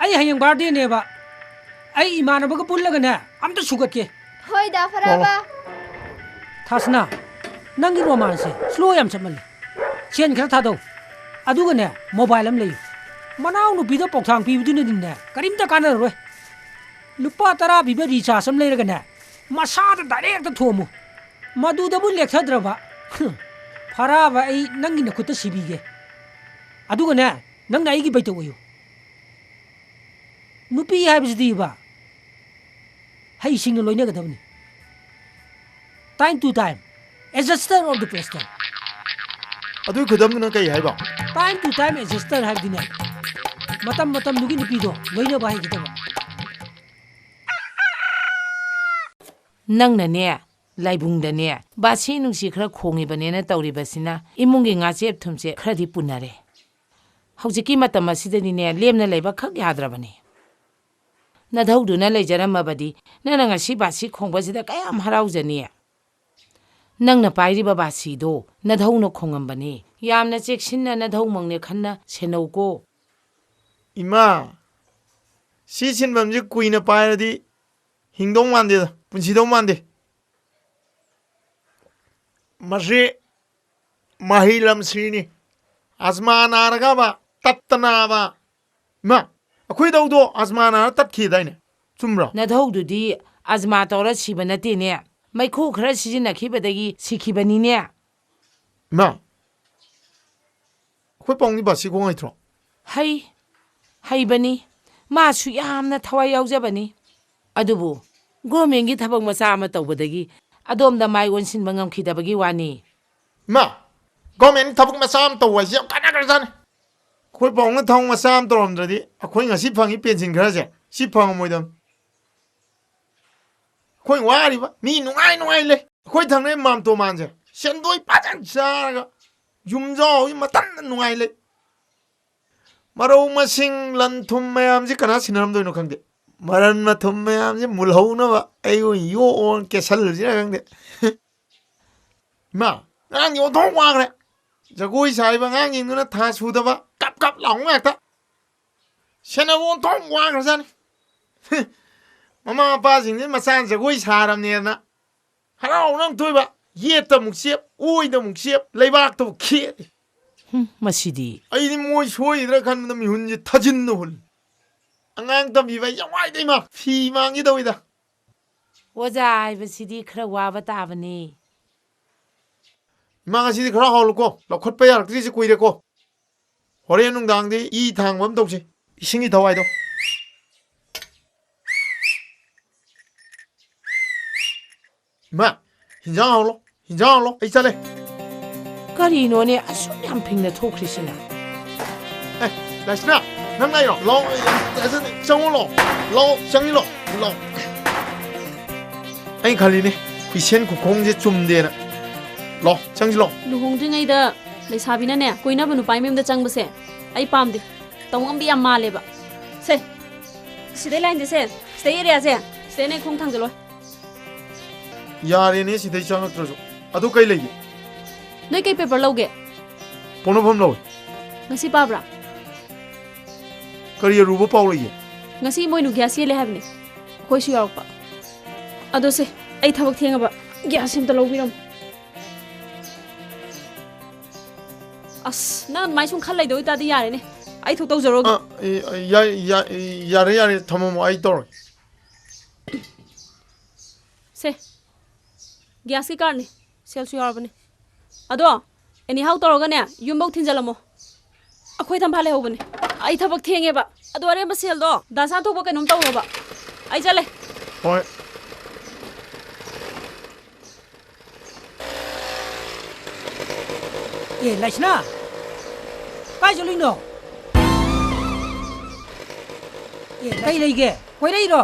ꯑꯩ ꯍꯌꯦꯡ ꯕꯥꯔꯗꯦꯅꯦꯕ꯫ ꯑꯩ ꯏꯃꯥꯟꯅꯕꯒ ꯄꯨꯜꯂꯒꯅꯦ ꯑꯝꯇ ꯁꯨꯒꯠꯀꯦ꯫ ꯍꯣꯏ, ꯗꯥ ꯐꯔꯥꯕ꯫ ꯊꯥꯁꯅꯥ, ꯅꯪꯒꯤ ꯔꯣꯃꯥꯟꯁꯁꯦ ꯁ꯭ꯂꯣ ꯌꯥꯝ ꯆꯠꯃꯜꯂꯦ꯫ ꯁꯦꯟ ꯈꯔ ꯊꯥꯗꯧ꯫ ꯑꯗꯨꯒꯅꯦ, ꯃꯣꯕꯥꯏꯜ ꯑꯃ ꯂꯩꯌꯨ꯫ ꯃꯅꯥꯎꯅꯨꯄꯤꯗ ꯄꯥꯎꯊꯥꯡ ꯄꯤꯕꯗꯨꯅꯗꯤꯅꯦ ꯀꯔꯤꯝꯇ ꯀꯥꯟꯅꯔꯔꯣꯏ꯫ ꯂꯨꯄꯥ ꯇꯔꯥ ꯄꯤꯕ ꯔꯤꯆꯥꯔꯖ ꯑꯃ ꯂꯩꯔꯒꯅꯦ, ꯃꯁꯥꯗ ꯗꯥꯏꯔꯦꯛꯇ ꯊꯣꯝꯃꯨ꯫ ꯃꯗꯨꯗꯕꯨ ꯂꯦꯛꯊꯗ꯭ꯔꯕ, ꯍꯨꯝ, ꯐꯔꯥꯕ ꯑꯩ ꯅꯪꯒꯤ ꯅꯈꯨꯠꯇ ꯁꯤꯕꯤꯒꯦ꯫ ꯑꯗꯨꯒꯅꯦ, ꯅꯪꯅ ꯑꯩꯒꯤ ꯕꯩꯇ ꯑꯣꯏꯌꯨ꯫ ꯅꯨꯄꯤ ꯍꯥꯏꯕꯁꯤꯗꯤꯕ, ꯍꯩꯁꯤꯡꯅ ꯂꯣꯏꯅꯒꯗꯕꯅꯤ꯫ Time to time, adjuster of the pester. ꯑꯗꯨꯒꯤ ꯈꯨꯗꯝꯗꯨꯅ ꯀꯩ ꯍꯥꯏꯕ? Time to time adjuster ꯍꯥꯏꯕꯗꯤꯅꯦ, ꯃꯇꯝ ꯃꯇꯝꯗꯨꯒꯤ ꯅꯨꯄꯤꯗꯣ ꯂꯣꯏꯅꯕ ꯍꯩꯒꯗꯕ꯫ ꯅꯪꯅꯅꯦ, ꯂꯥꯏꯕꯨꯡꯗꯅꯦ, ꯕꯥꯁꯤ ꯅꯨꯡꯁꯤ ꯈꯔ ꯈꯣꯡꯉꯤꯕꯅꯦꯅ ꯇꯧꯔꯤꯕꯁꯤꯅ ꯏꯃꯨꯡꯒꯤ ꯉꯥꯆꯦꯞ ꯊꯨꯝꯆꯦꯞ ꯈꯔꯗꯤ ꯄꯨꯟꯅꯔꯦ꯫ ꯍꯧꯖꯤꯛꯀꯤ ꯃꯇꯝ ꯑꯁꯤꯗꯗꯤꯅꯦ, ꯂꯦꯝꯅ ꯂꯩꯕ ꯈꯛ ꯌꯥꯗ꯭ꯔꯕꯅꯤ꯫ ꯅꯙꯧꯗꯨꯅ ꯂꯩꯖꯔꯝꯃꯕꯗꯤ ꯅꯪꯅ ꯉꯁꯤ ꯕꯥꯁꯤ ꯈꯣꯡꯕꯁꯤꯗ ꯀꯌꯥꯝ ꯍꯔꯥꯎꯖꯅꯤ꯫ ꯅꯪꯅ ꯄꯥꯏꯔꯤꯕ ꯕꯥꯁꯤꯗꯣ ꯅꯙꯧꯅ ꯈꯣꯡꯉꯝꯕꯅꯤ꯫ ꯌꯥꯝꯅ ꯆꯦꯛꯁꯤꯟꯅ ꯅꯙꯧꯃꯛꯅꯦ ꯈꯟꯅ ꯁꯦꯟꯅꯧꯀꯣ꯫ ꯏꯃꯥ, ꯁꯤ ꯁꯤꯟꯐꯝꯁꯤ ꯀꯨꯏꯅ ꯄꯥꯏꯔꯗꯤ ꯍꯤꯡꯗꯧ ꯃꯥꯟꯗꯦꯗ, ꯄꯨꯟꯁꯤꯗꯧ ꯃꯥꯟꯗꯦ꯫ ꯃꯁꯤ ꯃꯍꯩ ꯂꯝꯁꯤꯅꯤ꯫ ꯑꯖꯃꯥ ꯅꯥꯔꯒꯕ ꯇꯠꯇꯅꯕ꯫ ꯏꯃꯥ, ꯑꯩꯈꯣꯏ ꯗꯧꯗꯣ ꯑꯖꯃꯥ ꯅꯥꯔ ꯇꯠꯈꯤꯗꯥꯏꯅꯦ? ꯆꯨꯝꯕ꯭ꯔꯣ? ꯅꯙꯧꯗꯨꯗꯤ ꯑꯖꯃꯥ ꯇꯧꯔ ꯁꯤꯕ ꯅꯠꯇꯦꯅꯦ꯫ ꯃꯩꯈꯨ ꯈꯔ ꯁꯤꯖꯤꯟꯅꯈꯤꯕꯗꯒꯤ ꯁꯤꯈꯤꯕꯅꯤꯅꯦ꯫ ꯏꯃꯥ, ꯑꯩꯈꯣꯏ ꯄꯥꯎꯅꯤ ꯕꯥꯁꯤ ꯈꯣꯡ ꯍꯩꯇ꯭ꯔꯣ? ꯍꯩ, ꯍꯩꯕꯅꯤ꯫ ꯃꯥꯁꯨ ꯌꯥꯝꯅ ꯊꯋꯥꯏ ꯌꯥꯎꯖꯕꯅꯤ꯫ ꯑꯗꯨꯕꯨ ꯒꯣꯔꯃꯦꯟꯒꯤ ꯊꯕꯛ ꯃꯆꯥ ꯑꯃ ꯇꯧꯕꯗꯒꯤ ꯑꯗꯣꯝꯗ ꯃꯥꯏ ꯑꯣꯟꯁꯤꯟꯕ ꯉꯝꯈꯤꯗꯕꯒꯤ ꯋꯥꯅꯤ꯫ ꯏꯃꯥ, ꯒꯣꯔꯃꯦꯟꯒꯤ ꯊꯕꯛ ꯃꯆꯥ ꯑꯃ ꯇꯧꯕ ꯍꯥꯏꯁꯦ ꯌꯥꯝ ꯀꯥꯟꯅꯈ꯭ꯔꯖꯥꯠꯅꯤ꯫ ꯑꯩꯈꯣꯏ ꯄꯥꯎꯅ ꯊꯕꯛ ꯃꯆꯥ ꯑꯃ ꯇꯧꯔꯝꯗ꯭ꯔꯗꯤ ꯑꯩꯈꯣꯏ ꯉꯁꯤ ꯐꯪꯉꯤ ꯄꯦꯟꯁꯤꯟ ꯈꯔꯁꯦ ꯁꯤ ꯐꯪꯉꯝꯃꯣꯏꯗꯕꯅꯤ꯫ ꯑꯩꯈꯣꯏ ꯋꯥꯔꯤꯕ ꯃꯤ ꯅꯨꯡꯉꯥꯏ ꯅꯨꯡꯉꯥꯏ ꯂꯩ꯫ ꯑꯩꯈꯣꯏ ꯊꯪꯅꯩ ꯃꯥꯝꯇꯣꯃꯥꯟꯁꯦ ꯁꯦꯟꯗꯣꯏ ꯐꯖꯅ ꯆꯥꯔꯒ ꯌꯨꯝꯖꯥꯎ ꯍꯣꯏ ꯃꯇꯝꯗ ꯅꯨꯡꯉꯥꯏ ꯂꯩ꯫ ꯃꯔꯧ ꯃꯁꯤꯡ ꯂꯟ ꯊꯨꯝ ꯃꯌꯥꯝꯁꯤ ꯀꯅꯥ ꯁꯤꯟꯅꯔꯝꯗꯣꯏꯅꯣ ꯈꯪꯗꯦ꯫ ꯃꯔꯟ ꯃꯊꯨꯝ ꯃꯌꯥꯝꯁꯤ ꯃꯨꯜꯍꯧꯅꯕ ꯑꯩ ꯑꯣꯏꯅ ꯌꯣꯛꯑꯣꯅ ꯀꯦꯁꯜꯂꯁꯤꯔ ꯈꯪꯗꯦ꯫ ꯏꯃꯥ, ꯑꯉꯥꯡꯗꯤ ꯑꯣꯟꯊꯣꯛ ꯋꯥꯈ꯭ꯔꯦ꯫ ꯖꯒꯣꯏ ꯁꯥꯔꯤꯕ ꯑꯉꯥꯡꯁꯤꯡꯗꯨꯅ ꯊꯥ ꯁꯨꯗꯕ ꯀꯞ ꯀꯞ ꯂꯥꯎꯕ ꯉꯥꯛꯇ꯫ ꯁꯦꯟꯅꯕ ꯑꯣꯟꯊꯣꯛ ꯋꯥꯈ꯭ꯔꯖꯥꯠꯅꯤ꯫ ꯃꯃꯥ ꯃꯄꯥꯁꯤꯡꯁꯤ ꯃꯆꯥ ꯖꯒꯣꯏ ꯁꯥꯔꯕꯅꯦꯅ ꯍꯔꯥꯎꯅ ꯑꯃꯨꯛ ꯊꯣꯛꯏꯕ, ꯌꯦꯠꯇ ꯑꯃꯨꯛ ꯆꯦꯞ, ꯑꯣꯏꯗ ꯑꯃꯨꯛ ꯆꯦꯞ, ꯂꯩꯕꯥꯛꯇ ꯑꯃꯨꯛ ꯈꯦꯠꯂꯤ꯫ ꯍꯨꯝ, ꯃꯁꯤꯗꯤ꯫ ꯑꯩꯗꯤ ꯃꯣꯏ ꯁꯣꯏꯗ꯭ꯔꯥ ꯈꯟꯕꯗ ꯃꯤꯍꯨꯟꯁꯦ ꯊꯥꯖꯤꯟꯅ ꯍꯨꯜꯂꯤ꯫ ꯑꯉꯥꯡ ꯇꯝꯕꯤꯕ ꯍꯥꯏꯁꯦ ꯌꯥꯝ ꯋꯥꯏꯗ ꯏꯃꯥ, ꯐꯤ ꯃꯥꯡꯒꯦ ꯇꯧꯋꯤꯗ꯫ ꯑꯣꯖꯥ ꯍꯥꯏꯕꯁꯤꯗꯤ ꯈꯔ ꯋꯥꯕ ꯇꯥꯕꯅꯤ꯫ ꯏꯃꯥ, ꯉꯁꯤꯗꯤ ꯈꯔ ꯍꯥꯎꯂꯨꯀꯣ, ꯂꯧꯈꯠꯄ ꯌꯥꯔꯛꯇ꯭ꯔꯤꯁꯦ ꯀꯨꯏꯔꯦꯀꯣ꯫ ꯍꯣꯔꯦꯟ ꯅꯨꯡꯗꯥꯡꯗꯤ ꯏ ꯊꯥꯡꯕ ꯑꯃ ꯇꯧꯁꯤ, ꯏꯁꯤꯡꯒꯤ ꯊꯋꯥꯏꯗꯣ꯫ ꯏꯃꯥ, ꯍꯤꯟꯖꯥꯡ ꯍꯥꯎꯂꯣ, ꯍꯤꯟꯖꯥꯡ ꯍꯥꯎꯂꯣ, ꯑꯩ ꯆꯠꯂꯦ꯫ ꯀꯔꯤꯅꯣꯅꯦ ꯑꯁꯨꯛ ꯌꯥꯝ ꯐꯤꯡꯅ ꯊꯣꯛꯈ꯭ꯔꯤꯁꯤꯅ? ꯑꯦ, ꯂꯥꯏꯁꯅꯥ, ꯅꯪ ꯂꯩꯔꯣ? ꯂꯥꯎ, ꯆꯪꯉꯣ, ꯂꯥꯎ, ꯂꯥꯎ, ꯆꯪꯉꯤ, ꯂꯥꯎ, ꯂꯥꯎ꯫ ꯑꯩ ꯈꯜꯂꯤꯅꯦ, ꯈꯨꯏꯁꯦꯟ ꯈꯨꯈꯣꯡꯁꯦ ꯆꯨꯝꯗꯦꯅ꯫ ꯂꯥꯎ, ꯆꯪꯁꯤ ꯂꯥꯎ꯫ ꯂꯨꯍꯣꯡꯗ꯭ꯔꯤꯉꯩꯗ ꯂꯩꯁꯥꯕꯤꯅꯅꯦ, ꯀꯣꯏꯅꯕ ꯅꯨꯄꯥ ꯃꯌꯨꯝꯗ ꯆꯪꯕꯁꯦ ꯑꯩ ꯄꯥꯝꯗꯦ꯫ ꯇꯧꯉꯝꯕꯤ ꯌꯥꯝ ꯃꯥꯜꯂꯦꯕ꯫ ꯁꯦ, ꯁꯤꯗꯩ ꯂꯥꯏꯟꯁꯦ ꯁꯦ, ꯁꯤꯗꯩ ꯑꯦꯔꯤꯌꯥꯁꯦ, ꯁꯤꯗꯩꯅꯦ ꯈꯣꯡ ꯊꯥꯡꯖꯜꯂꯣ꯫ ꯌꯥꯔꯦꯅꯦ, ꯁꯤꯗꯩ ꯆꯪꯉꯛꯇ꯭ꯔꯁꯨ꯫ ꯑꯗꯨ ꯀꯩ ꯂꯩꯒꯦ? ꯅꯣꯏ ꯀꯩ ꯄꯦꯄꯔ ꯂꯧꯒꯦ? ꯄꯣꯛꯅꯐꯝ ꯂꯧꯋꯦ꯫ ꯉꯁꯤ ꯄꯥꯕ꯭ꯔꯥ? ꯀꯔꯤ ꯑꯔꯨꯕ ꯄꯥꯎ ꯂꯩꯒꯦ? ꯉꯁꯤ ꯏꯃꯣꯏꯅꯨ ꯒ꯭ꯌꯥꯁ ꯌꯦꯜꯂꯦ ꯍꯥꯏꯕꯅꯦ꯫ ꯑꯩꯈꯣꯏꯁꯨ ꯌꯥꯎꯔꯛꯄ꯫ ꯑꯗꯣ ꯁꯦ, ꯑꯩ ꯊꯕꯛ ꯊꯦꯡꯉꯕ ꯒ꯭ꯌꯥꯁ ꯑꯝꯇ ꯂꯧꯕꯤꯔꯝꯃꯣ꯫ ꯑꯁ, ꯅꯪ ꯑꯗꯨꯃꯥꯏꯅ ꯁꯨꯝ ꯈꯜ ꯂꯩꯗꯧ ꯑꯣꯏꯇꯥꯔꯗꯤ ꯌꯥꯔꯦꯅꯦ꯫ ꯑꯩ ꯊꯣꯛ ꯇꯧꯖꯔꯣꯒꯦ꯫ ꯑ, ꯑꯩ, ꯑꯩ, ꯌꯥ-, ꯌꯥ-, ꯌꯥꯔꯦ, ꯌꯥꯔꯦ, ꯊꯝꯃꯝꯃꯣ, ꯑꯩ ꯇꯧꯔꯒꯦ꯫ ꯁꯦ, ꯒ꯭ꯌꯥꯁꯀꯤ ꯀꯥꯔꯠꯅꯤ, ꯁꯦꯜꯁꯨ ꯌꯥꯎꯔꯕꯅꯦ꯫ ꯑꯗꯣ, ꯑꯦꯅꯤꯍꯥꯎ ꯇꯧꯔꯒꯅꯦ, ꯌꯨꯝꯐꯧ ꯊꯤꯟꯖꯜꯂꯝꯃꯣ꯫ ꯑꯩꯈꯣꯏ ꯇꯝꯐꯥ ꯂꯩꯍꯧꯕꯅꯦ꯫ ꯑꯩ ꯊꯕꯛ ꯊꯦꯡꯉꯦꯕ꯫ ꯑꯗꯣ ꯑꯔꯦꯝꯕ ꯁꯦꯜꯗꯣ ꯗꯥ ꯁꯅꯥꯊꯣꯛꯄ ꯀꯩꯅꯣꯝ ꯇꯧꯔꯣꯕ꯫ ꯑꯩ ꯆꯠꯂꯦ꯫ ꯍꯣꯏ꯫ ꯑꯦ, ꯂꯥꯏꯁꯅꯥ! ꯀꯥꯏ ꯆꯠꯂꯨꯏꯅꯣ? ꯑꯦ, ꯀꯩ ꯂꯩꯒꯦ? ꯀꯣꯏꯔꯛꯏꯔꯣ?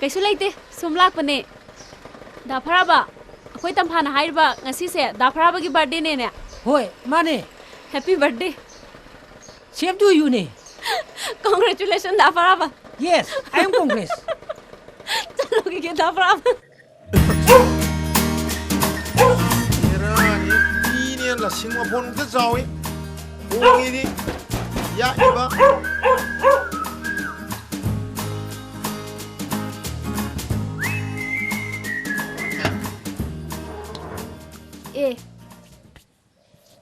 ꯀꯩꯁꯨ ꯂꯩꯇꯦ, ꯁꯨꯝ ꯂꯥꯛꯄꯅꯦ꯫ ꯗꯥ ꯐꯔꯥꯕ, ꯑꯩꯈꯣꯏ ꯇꯝꯐꯥꯅ ꯍꯥꯏꯔꯤꯕ ꯉꯁꯤꯁꯦ ꯗꯥ ꯐꯔꯥꯕꯒꯤ birthday ꯅꯦꯅꯦ? ꯍꯣꯏ, ꯃꯥꯅꯦ꯫ Happy birthday! Same to you ꯅꯦ꯫ Congratulations, the ꯐꯔꯥꯕ꯫ Yes, I am congrats꯫ ꯆꯠꯂꯨꯈꯤꯒꯦ, ꯗꯥ ꯐꯔꯥꯕ꯫ ꯕꯦꯔꯥꯅꯤ, ꯃꯤꯅꯦ ꯂꯁꯤꯡ ꯃꯐꯣꯟ ꯑꯝꯇ ꯆꯥꯎꯏ꯫ ꯈꯣꯡꯉꯤꯗꯤ ꯌꯥꯠꯂꯤꯕ꯫ ꯑꯦ,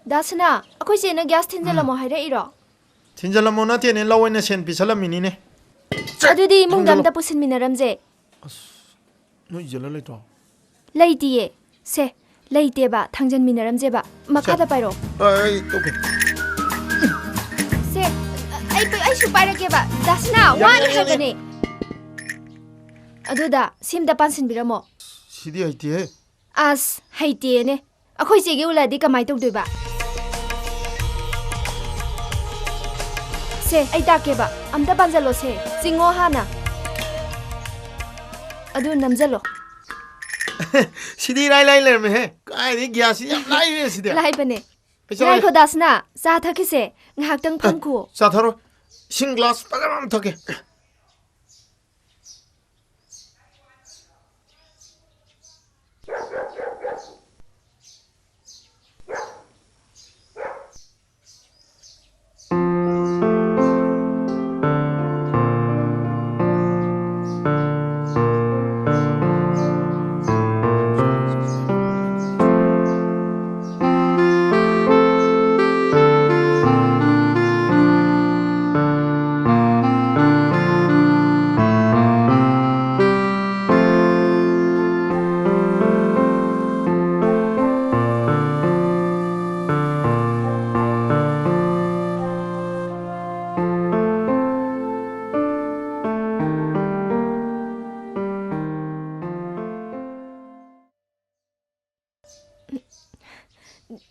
ꯗꯥ ꯁꯅꯥ, ꯑꯩꯈꯣꯏ ꯆꯦꯅ ꯒ꯭ꯌꯥꯁ ꯊꯤꯟꯖꯜꯂꯝꯃꯣ ꯍꯥꯏꯔꯛꯏꯔꯣ? ꯊꯤꯟꯖꯜꯂꯝꯃꯣ ꯅꯠꯇꯦꯅꯦ, ꯂꯧ ꯑꯣꯏꯅ ꯁꯦꯟ ꯄꯤꯁꯜꯂꯝꯃꯤꯅꯤꯅꯦ꯫ ꯑꯗꯨꯗꯤ ꯏꯃꯨꯡꯗ ꯊꯥꯡꯖꯜꯂꯣ꯫ ꯑꯝꯇ ꯄꯨꯁꯤꯟꯃꯤꯟꯅꯔꯝꯁꯦ꯫ ꯑꯁ, ꯅꯣꯏ ꯏꯆꯦꯂ ꯂꯩꯇ꯭ꯔꯣ? ꯂꯩꯇꯤꯌꯦ꯫ ꯁꯦ, ꯂꯩꯇꯦꯕ, ꯊꯥꯡꯖꯟꯃꯤꯟꯅꯔꯝꯁꯦꯕ꯫ ꯃꯈꯥꯗ ꯁꯦ꯫ ꯄꯥꯏꯔꯣ꯫ ꯑ, ꯑꯩ ꯇꯧꯒꯦ꯫ ꯁꯦ, ꯑꯩ, ꯑꯩꯁꯨ ꯄꯥꯏꯔꯛꯀꯦꯕ꯫ ꯗꯥ ꯁꯅꯥ, ꯌꯥꯅꯤ, ꯋꯥꯅꯤ ꯌꯥꯅꯤ, ꯌꯥꯅꯤ꯫ ꯍꯥꯏꯕꯅꯦ꯫ ꯑꯗꯨꯗ ꯁꯤꯝꯗ ꯄꯥꯟꯁꯤꯟꯕꯤꯔꯝꯃꯣ꯫ ꯁꯤꯗꯤ ꯍꯩꯇꯦꯍꯦ꯫ ꯑꯁ, ꯍꯩꯇꯦꯅꯦ꯫ ꯑꯩꯈꯣꯏ ꯆꯦꯒꯤ ꯎꯂꯗꯤ ꯀꯃꯥꯏ ꯇꯧꯗꯣꯏꯕ? ꯁꯦ, ꯑꯩ ꯇꯥꯛꯀꯦꯕ꯫ ꯑꯝꯇ ꯄꯥꯟꯖꯜꯂꯣ ꯁꯦ꯫ ꯆꯤꯡꯉꯣ ꯍꯥꯟꯅ꯫ ꯑꯗꯨ ꯅꯝꯖꯜꯂꯣ꯫ ꯁꯤꯗꯤ ꯏꯔꯥꯏ ꯂꯥꯏ ꯂꯩꯔꯝꯃꯦꯍꯦ꯫ ꯀꯥꯏꯗꯩ ꯒ꯭ꯌꯥꯁꯁꯤ ꯌꯥꯝ ꯂꯥꯏꯔꯦ ꯁꯤꯗꯤ꯫ ꯂꯥꯏꯕꯅꯦ꯫ ꯑꯩ ꯆꯠꯂꯒꯦ꯫ ꯉꯥꯏꯈꯣ ꯗꯥꯁꯅꯥ, ꯆꯥ ꯊꯛꯈꯤꯁꯦ꯫ ꯉꯥꯏꯍꯥꯛꯇꯪ ꯑꯦ, ꯐꯝꯈꯨꯑꯣ꯫ ꯆꯥ ꯊꯛꯑꯔꯣꯏ꯫ ꯏꯁꯤꯡ ꯒ꯭ꯂꯥꯁ ꯐꯖꯅ ꯑꯃ ꯊꯛꯀꯦ꯫